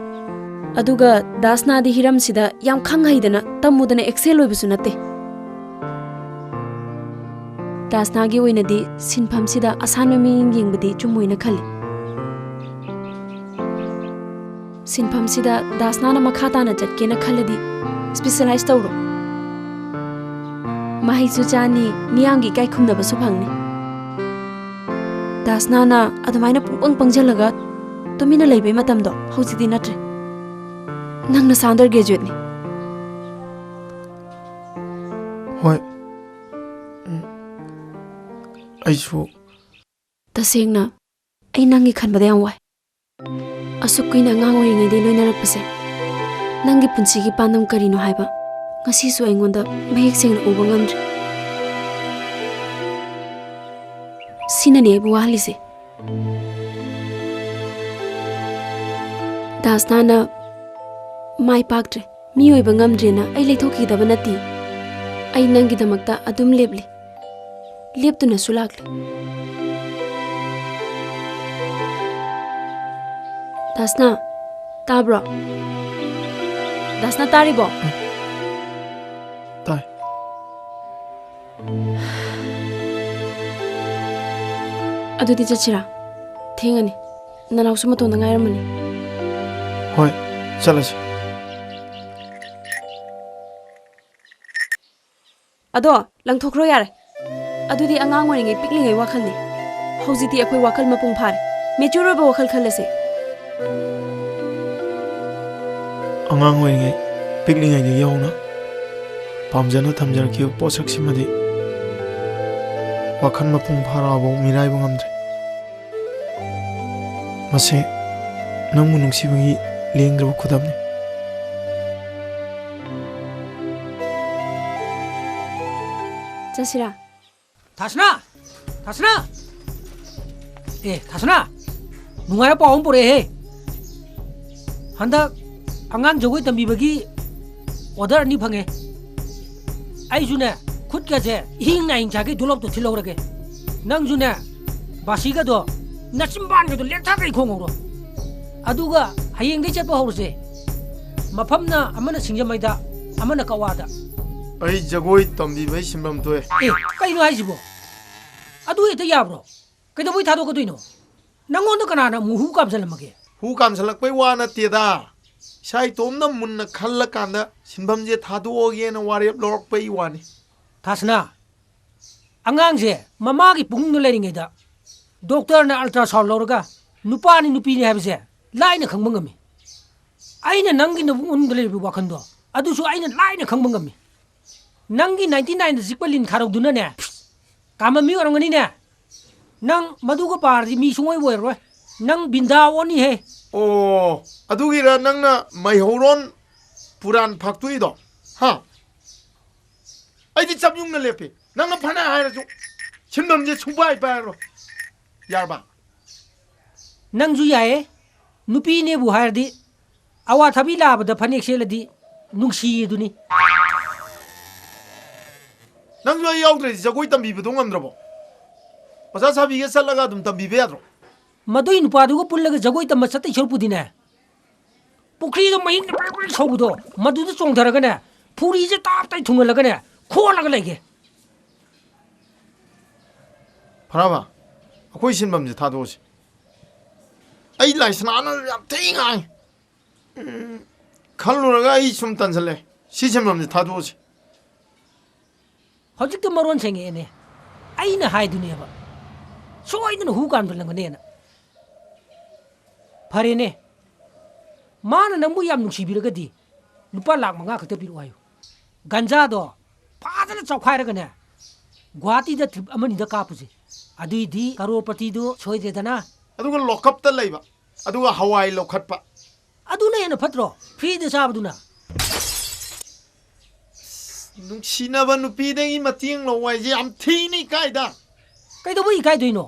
ꯑꯗꯨꯒ ꯗꯥꯁꯅꯥꯗꯤ ꯍꯤꯔꯝꯁꯤꯗ ꯌꯥꯝ ꯈꯪ ꯍꯩꯗꯅ ꯇꯝꯃꯨꯗꯅ ꯑꯦꯛꯁꯦꯜ ꯑꯣꯏꯕꯁꯨ ꯅꯠꯇꯦ꯫ ꯗꯥꯁꯅꯥꯒꯤ ꯑꯣꯏꯅꯗꯤ ꯁꯤꯟꯐꯝꯁꯤꯗ ꯑꯁꯥꯟꯕ ꯃꯤꯠꯌꯦꯡ ꯌꯦꯡꯕꯗꯤ ꯆꯨꯝꯃꯣꯏꯅ ꯈꯜꯂꯤ꯫ ꯁꯤꯟꯐꯝꯁꯤꯗ ꯗꯥꯁꯅꯥꯅ ꯃꯈꯥ ꯇꯥꯅ ꯆꯠꯀꯦꯅ ꯈꯜꯂꯗꯤ ꯁ꯭ꯄꯤꯁꯦꯂꯥꯏꯁ ꯇꯧꯔꯣ꯫ ꯃꯍꯩꯁꯨ ꯆꯥꯅꯤ, ꯃꯤꯌꯥꯝꯒꯤ ꯏꯀꯥꯏ ꯈꯨꯝꯅꯕꯁꯨ ꯐꯪꯅꯤ꯫ ꯗꯥꯁꯅꯥꯅ ꯑꯗꯨꯃꯥꯏꯅ ꯄꯨꯡꯄꯪ ꯄꯪꯖꯜꯂꯒ ꯇꯨꯃꯤꯟꯅ ꯂꯩꯕꯩ ꯃꯇꯝꯗꯣ ꯍꯧꯖꯤꯛꯇꯤ ꯅꯠꯇ꯭ꯔꯦ꯫ ꯅꯪ ꯅꯁꯥ ꯑꯟꯗꯔ ꯒ꯭ꯔꯦꯖꯨꯑꯦꯠꯅꯤ꯫ ꯍꯣꯏ꯫ ꯎꯝ꯫ ꯑꯩꯁꯨ꯫ ꯇꯁꯦꯡꯅ, ꯑꯩ ꯅꯪꯒꯤ ꯈꯟꯕꯗ ꯌꯥꯝ ꯋꯥꯏ꯫ ꯑꯁꯨꯛ ꯀꯨꯏꯅ ꯑꯉꯥꯡ ꯑꯣꯏꯔꯤꯉꯩꯗꯩ ꯂꯣꯏꯅꯔꯛꯄꯁꯦ, ꯅꯪꯒꯤ ꯄꯨꯟꯁꯤꯒꯤ ꯄꯥꯟꯗꯝ ꯀꯔꯤꯅꯣ ꯍꯥꯏꯕ ꯉꯁꯤꯁꯨ ꯑꯩꯉꯣꯟꯗ ꯃꯌꯦꯛ ꯁꯦꯡꯅ ꯎꯕ ꯉꯝꯗ꯭ꯔꯤ꯫ ꯁꯤꯅꯅꯦ ꯑꯩꯕꯨ ꯋꯥꯍꯜꯂꯤꯁꯦ꯫ ꯗꯥꯁꯅꯥꯅ ꯃꯥꯏ ꯄꯥꯛꯇ꯭ꯔꯦ꯫ ꯃꯤꯑꯣꯏꯕ ꯉꯝꯗ꯭ꯔꯦꯅ ꯑꯩ ꯂꯩꯊꯣꯛꯈꯤꯗꯕ ꯅꯠꯇꯦ꯫ ꯑꯩ ꯅꯪꯒꯤꯗꯃꯛꯇ ꯑꯗꯨꯝ ꯂꯦꯞꯂꯤ꯫ ꯂꯦꯞꯇꯨꯅꯁꯨ ꯂꯥꯛꯂꯤ꯫ ꯗꯥꯁꯅꯥ, ꯇꯥꯕ꯭ꯔꯣ? ꯗꯥꯁꯅꯥ, ꯇꯥꯔꯤꯕꯣ? ꯇꯥꯏ꯫ ꯑꯗꯨꯗꯤ ꯆꯠꯁꯤꯔꯥ? ꯊꯦꯡꯉꯅꯤ꯫ ꯅꯅꯥꯎꯁꯨ ꯃꯇꯣꯟꯗ ꯉꯥꯏꯔꯝꯃꯅꯤ꯫ ꯍꯣꯏ, ꯆꯠꯂꯁꯤ꯫ ꯑꯗꯣ, ꯂꯪꯊꯣꯛꯈ꯭ꯔꯣ ꯌꯥꯔꯦ꯫ ꯑꯗꯨꯗꯤ ꯑꯉꯥꯡ ꯑꯣꯏꯔꯤꯉꯩ ꯄꯤꯛꯂꯤꯉꯩ ꯋꯥꯈꯜꯅꯤ꯫ ꯍꯧꯖꯤꯛꯇꯤ ꯑꯩꯈꯣꯏ ꯋꯥꯈꯜ ꯃꯄꯨꯡ ꯐꯥꯔꯦ꯫ ꯃꯦꯆ꯭ꯌꯨꯔ ꯑꯣꯏꯕ ꯋꯥꯈꯜ ꯈꯜꯂꯁꯦ꯫ ꯑꯉꯥꯡ ꯑꯣꯏꯔꯤꯉꯩ, ꯄꯤꯛꯂꯤꯉꯩꯗꯒꯤ ꯍꯧꯅ ꯄꯥꯝꯖꯅ ꯊꯝꯖꯔꯛꯈꯤꯕ ꯄꯣꯠꯁꯛꯁꯤꯃꯗꯤ ꯋꯥꯈꯜ ꯃꯄꯨꯡ ꯐꯥꯔꯛꯑꯐꯥꯎ ꯃꯤꯔꯥꯏꯕ ꯉꯝꯗ꯭ꯔꯦ꯫ ꯃꯁꯤ ꯅꯪꯕꯨ ꯅꯨꯡꯁꯤꯕꯒꯤ ꯂꯦꯡꯗ꯭ꯔꯕ ꯈꯨꯗꯝꯅꯤ꯫ ꯆꯠꯁꯤꯔꯥ? ꯊꯥꯁꯅꯥ! ꯊꯥꯁꯅꯥ! ꯑꯦ, ꯊꯥꯁꯅꯥ! ꯅꯨꯡꯉꯥꯏꯕ ꯄꯥꯎ ꯑꯃ ꯄꯨꯔꯛꯑꯦꯍꯦ꯫ ꯍꯟꯗꯛ ꯑꯉꯥꯡ ꯖꯒꯣꯏ ꯇꯝꯕꯤꯕꯒꯤ ꯑꯣꯔꯗꯔ ꯑꯅꯤ ꯐꯪꯉꯦ꯫ ꯑꯩꯁꯨꯅꯦ, ꯈꯨꯠꯀꯁꯦ ꯏꯍꯤꯡ ꯅꯥꯍꯤꯡ ꯁꯥꯒꯩ ꯗꯣꯂꯣꯞꯇꯣ ꯊꯤꯜꯍꯧꯔꯒꯦ꯫ ꯅꯪꯁꯨꯅꯦ, ꯕꯥꯁꯤꯒꯗꯣ ꯅꯆꯤꯟꯕꯥꯟꯒꯗꯣ ꯂꯦꯛꯊꯈꯩ ꯈꯣꯡꯍꯧꯔꯣ꯫ ꯑꯗꯨꯒ ꯍꯌꯦꯡꯗꯩ ꯆꯠꯄ ꯍꯧꯔꯁꯦ꯫ ꯃꯐꯝꯅ ꯑꯃꯅ ꯁꯤꯡꯖꯃꯩꯗ, ꯑꯃꯅ ꯀꯛꯋꯥꯗ꯫ ꯑꯩ ꯖꯒꯣꯏ ꯇꯝꯕꯤꯕꯩ ꯁꯤꯟꯐꯝ ꯊꯣꯛꯑꯦ꯫ ꯑꯦ, ꯀꯩꯅꯣ ꯍꯥꯏꯁꯤꯕꯣ? ꯑꯗꯨ ꯍꯦꯛꯇ ꯌꯥꯕ꯭ꯔꯣ? ꯀꯩꯗꯧꯕꯩ ꯊꯥꯗꯣꯛꯀꯗꯣꯏꯅꯣ? ꯅꯪꯉꯣꯟꯗ ꯀꯅꯥꯅ ꯑꯃꯨꯛ ꯍꯨ ꯀꯥꯝꯁꯤꯜꯂꯝꯃꯒꯦ? ꯍꯨ ꯀꯥꯝꯁꯤꯜꯂꯛꯄꯩ ꯋꯥ ꯅꯠꯇꯦꯗ꯫ ꯏꯁꯥ ꯏꯇꯣꯝꯅ ꯃꯨꯟꯅ ꯈꯜꯂꯀꯥꯟꯗ ꯁꯤꯟꯐꯝꯁꯦ ꯊꯥꯗꯣꯛꯑꯒꯦꯅ ꯋꯥꯔꯦꯞ ꯂꯧꯔꯛꯄꯩ ꯋꯥꯅꯤ꯫ ꯊꯥꯁꯅꯥ, ꯑꯉꯥꯡꯁꯦ ꯃꯃꯥꯒꯤ ꯄꯨꯛꯅꯨꯡꯗ ꯂꯩꯔꯤꯉꯩꯗ ꯗꯣꯛꯇꯔꯅ ꯑꯜꯇ꯭ꯔꯥꯁꯥꯎꯟ ꯂꯧꯔꯒ ꯅꯨꯄꯥꯅꯤ ꯅꯨꯄꯤꯅꯤ ꯍꯥꯏꯕꯁꯦ ꯂꯥꯏꯅ ꯈꯪꯕ ꯉꯝꯃꯤ꯫ ꯑꯩꯅ ꯅꯪꯒꯤ ꯅꯕꯨꯛ ꯃꯅꯨꯡꯗ ꯂꯩꯔꯤꯕ ꯋꯥꯈꯜꯗꯣ, ꯑꯗꯨꯁꯨ ꯑꯩꯅ ꯂꯥꯏꯅ ꯈꯪꯕ ꯉꯝꯃꯤ꯫ ꯅꯪꯒꯤ ꯅꯥꯏꯟꯇꯤ ꯅꯥꯏꯟꯗ ꯆꯤꯛꯄ ꯂꯤꯟ ꯈꯥꯔꯧꯗꯨꯅꯅꯦ, ꯀꯥꯝꯃꯝꯃꯤ ꯑꯣꯏꯔꯝꯒꯅꯤꯅꯦ꯫ ꯅꯪ ꯃꯗꯨꯒ ꯄꯥꯔꯗꯤ ꯃꯤ ꯁꯨꯡꯑꯣꯏ ꯑꯣꯏꯔꯔꯣꯏ꯫ ꯅꯪ ꯕꯤꯟꯗꯥ ꯑꯣꯟꯅꯤꯍꯦ꯫ ꯑꯣ, ꯑꯗꯨꯒꯤꯔ ꯅꯪꯅ ꯃꯩꯍꯧꯔꯣꯟ ꯄꯨꯔꯥꯟ ꯐꯥꯛꯇꯣꯛꯏꯗꯣ? ꯍꯥ? ꯑꯩꯗꯤ ꯆꯞ ꯌꯨꯡꯅ ꯂꯦꯞꯄꯤ꯫ ꯅꯪꯅ ꯐꯅ ꯍꯥꯏꯔꯁꯨ ꯁꯤꯟꯐꯝꯁꯦ ꯁꯨꯡꯄꯥꯏ ꯄꯥꯏꯔꯔꯣꯏ꯫ ꯌꯥꯔꯕ? ꯅꯪꯁꯨ ꯌꯥꯏꯌꯦ꯫ ꯅꯨꯄꯤꯅꯦꯕꯨ ꯍꯥꯏꯔꯗꯤ ꯑꯋꯥꯊꯕꯤ ꯂꯥꯕꯗ ꯐꯅꯦꯛ ꯁꯦꯠꯂꯗꯤ ꯅꯨꯡꯁꯤꯌꯦ ꯑꯗꯨꯅꯤ꯫ ꯅꯪꯁꯨ ꯑꯩ ꯌꯥꯎꯗ꯭ꯔꯗꯤ ꯖꯒꯣꯏ ꯇꯝꯕꯤꯕꯗꯣ ꯉꯝꯗ꯭ꯔꯕꯣ? ꯑꯣꯖꯥ ꯁꯥꯕꯤꯒ ꯆꯠꯂꯒ ꯑꯗꯨꯝ ꯇꯝꯕꯤꯕ ꯌꯥꯗ꯭ꯔꯣ? ꯃꯗꯨꯏ ꯅꯨꯄꯥꯗꯨꯒ ꯄꯨꯜꯂꯒ ꯖꯒꯣꯏ ꯇꯝꯕ ꯆꯠꯇꯣꯏ ꯁꯔꯨꯛꯄꯨꯗꯤꯅꯦ, ꯄꯨꯈ꯭ꯔꯤꯗ ꯃꯍꯤꯛꯅ ꯕ꯭ꯔꯤ ꯕ꯭ꯔꯤ ꯁꯧꯕꯗꯣ, ꯃꯗꯨꯗ ꯆꯣꯡꯊꯔꯒꯅꯦ, ꯐꯨꯔꯤꯁꯦ ꯇꯥꯞ ꯇꯥꯏ ꯊꯨꯡꯍꯜꯂꯒꯅꯦ, ꯈꯣꯠꯂꯒ ꯂꯩꯒꯦ꯫ ꯐꯔꯕ, ꯑꯩꯈꯣꯏ ꯁꯤꯟꯐꯝꯁꯦ ꯊꯥꯗꯣꯛꯑꯁꯤ꯫ ꯑꯩ ꯂꯥꯏꯁꯅꯥꯅ ꯌꯥꯝ ꯊꯤ ꯉꯥꯡꯉꯤ꯫ ꯎꯝ, ꯈꯜꯂꯨꯔꯒ ꯑꯩ ꯁꯨꯝ ꯇꯟꯁꯤꯜꯂꯦ꯫ ꯁꯤ ꯁꯤꯟꯐꯝꯁꯦ ꯊꯥꯗꯣꯛꯑꯁꯤ꯫ ꯍꯧꯖꯤꯛꯇ ꯃꯔꯣꯟ ꯁꯦꯡꯉꯛꯑꯦꯅꯦ꯫ ꯑꯩꯅ ꯍꯥꯏꯗꯨꯅꯦꯕ, ꯁꯣꯏꯗꯅ ꯍꯨ ꯀꯥꯝꯁꯤꯜꯂꯝꯒꯅꯦꯅ꯫ ꯐꯔꯦꯅꯦ, ꯃꯥꯅ ꯅꯪꯕꯨ ꯌꯥꯝ ꯅꯨꯡꯁꯤꯕꯤꯔꯒꯗꯤ ꯂꯨꯄꯥ ꯂꯥꯈ ꯃꯉꯥ ꯈꯛꯇ ꯄꯤꯔꯛꯑꯣ ꯍꯥꯏꯌꯨ꯫ ꯒꯟꯖꯥꯗꯣ ꯐꯖꯅ ꯆꯥꯎꯈꯥꯏꯔꯒꯅꯦ, ꯒꯨꯍꯥꯇꯤꯗ ꯇ꯭ꯔꯤꯞ ꯑꯃꯅꯤꯗ ꯀꯥꯞꯄꯨꯁꯦ꯫ ꯑꯗꯨꯏꯗꯤ ꯀꯔꯣꯔꯄꯇꯤꯗꯨ ꯁꯣꯏꯗ꯭ꯔꯦꯗꯅ꯫ ꯑꯗꯨꯒ ꯂꯣꯀꯞꯇ ꯂꯩꯕ, ꯑꯗꯨꯒ ꯍꯋꯥꯏ ꯂꯧꯈꯠꯄ꯫ ꯑꯗꯨꯅ ꯍꯦꯟꯅ ꯐꯠꯇ꯭ꯔꯣ? ꯐ꯭ꯔꯤꯗ ꯆꯥꯕꯗꯨꯅ꯫ ꯅꯨꯡꯁꯤꯅꯕ ꯅꯨꯄꯤꯗꯒꯤ ꯃꯇꯦꯡ ꯂꯧ ꯍꯥꯏꯁꯦ ꯌꯥꯝ ꯊꯤꯅ ꯏꯀꯥꯏꯗ꯫ ꯀꯩꯗꯧꯕꯩ ꯏꯀꯥꯏꯗꯣꯏꯅꯣ?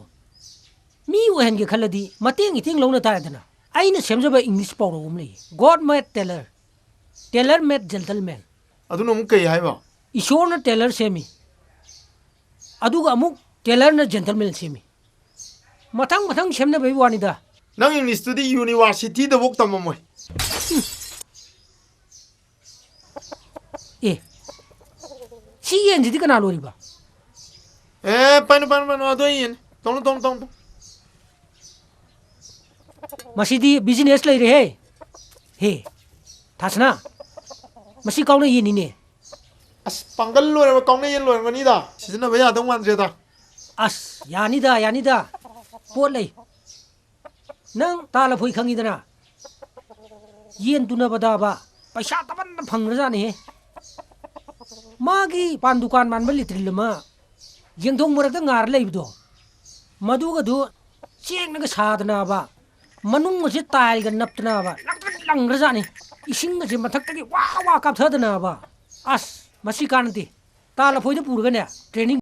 ꯃꯤ ꯑꯣꯏꯍꯟꯒꯦ ꯈꯜꯂꯗꯤ ꯃꯇꯦꯡ ꯏꯇꯦꯡ ꯂꯧꯅ ꯇꯥꯔꯦꯗꯅ꯫ ꯑꯩꯅ ꯁꯦꯝꯖꯕ ꯏꯪꯂꯤꯁ ꯄꯥꯎꯔꯧ ꯑꯃ ꯂꯩꯌꯦ, "God made tailor, tailor made gentleman"꯫ ꯑꯗꯨꯅ ꯑꯃꯨꯛ ꯀꯩ ꯍꯥꯏꯕ? ꯏꯁꯣꯔꯅ ꯇꯦꯂꯔ ꯁꯦꯝꯃꯤ, ꯑꯗꯨꯒ ꯑꯃꯨꯛ ꯇꯦꯂꯔꯅ ꯖꯦꯟꯇꯜꯃꯦꯟ ꯁꯦꯝꯃꯤ꯫ ꯃꯊꯪ ꯃꯊꯪ ꯁꯦꯝꯅꯕꯒꯤ ꯋꯥꯅꯤꯗ꯫ ꯅꯪ ꯏꯪꯂꯤꯁꯇꯨꯗꯤ ꯌꯨꯅꯤꯚꯔꯁꯤꯇꯤꯗꯐꯥꯎ ꯇꯝꯃꯝꯃꯣꯏ꯫ ꯑꯦ, ꯁꯤ ꯌꯦꯟꯁꯤꯗꯤ ꯀꯅꯥ ꯂꯣꯏꯔꯤꯕ? ꯑꯦ, ꯄꯥꯏꯅꯨ, ꯄꯥꯏꯅꯨ, ꯄꯥꯏꯅꯨ, ꯑꯗꯨ ꯑꯩ ꯌꯦꯟꯅꯤ꯫ ꯇꯧꯅꯨ, ꯇꯧꯅꯨ, ꯇꯧꯅꯨ, ꯇꯧꯅꯨ꯫ ꯃꯁꯤꯗꯤ ꯕꯤꯖꯤꯅꯦꯁ ꯂꯩꯔꯦꯍꯦ꯫ ꯍꯦ, ꯊꯥꯁꯅꯥ, ꯃꯁꯤ ꯀꯥꯎꯅ ꯌꯦꯟꯅꯤꯅꯦ꯫ ꯑꯁ, ꯄꯥꯡꯒꯜ ꯂꯣꯏꯔꯕ ꯀꯥꯎꯅ ꯌꯦꯟ ꯂꯣꯏꯔꯝꯒꯅꯤꯗ꯫ ꯁꯤꯖꯤꯟꯅꯕ ꯌꯥꯗꯧ ꯃꯥꯟꯗ꯭ꯔꯦꯗ꯫ ꯑꯁ, ꯌꯥꯅꯤꯗ, ꯌꯥꯅꯤꯗ꯫ ꯄꯣꯠ ꯂꯩ꯫ ꯅꯪ ꯇꯥ ꯂꯐꯣꯏ ꯈꯪꯉꯤꯗꯅ? ꯌꯦꯟ ꯇꯨꯅꯕꯗꯕ ꯄꯩꯁꯥ ꯇꯥꯕꯟꯅ ꯐꯪꯈ꯭ꯔꯖꯥꯠꯅꯤꯍꯦ꯫ ꯃꯥꯒꯤ ꯄꯥꯟ ꯗꯨꯀꯥꯟ ꯃꯥꯟꯕ ꯂꯤꯇ꯭ꯔꯤꯜ ꯑꯃ ꯌꯦꯡꯊꯣꯡ ꯃꯔꯛꯇ ꯉꯥꯔ ꯂꯩꯕꯗꯣ, ꯃꯗꯨꯒꯗꯨ ꯆꯦꯡꯅꯒ ꯁꯥꯗꯅꯕ, ꯃꯅꯨꯡ ꯑꯁꯤ ꯇꯥꯏꯜꯒ ꯅꯞꯇꯅꯕ ꯂꯪꯇ꯭ꯔꯤꯛ ꯂꯪꯈ꯭ꯔꯖꯥꯠꯅꯤ꯫ ꯏꯁꯤꯡ ꯑꯁꯤ ꯃꯊꯛꯇꯒꯤ ꯋꯥ ꯋꯥ ꯀꯥꯞꯊꯗꯅꯕ꯫ ꯑꯁ, ꯃꯁꯤ ꯀꯥꯟꯅꯗꯦ꯫ ꯇꯥ ꯂꯐꯣꯏꯗ ꯄꯨꯔꯒꯅꯦ, ꯇ꯭ꯔꯦꯅꯤꯡ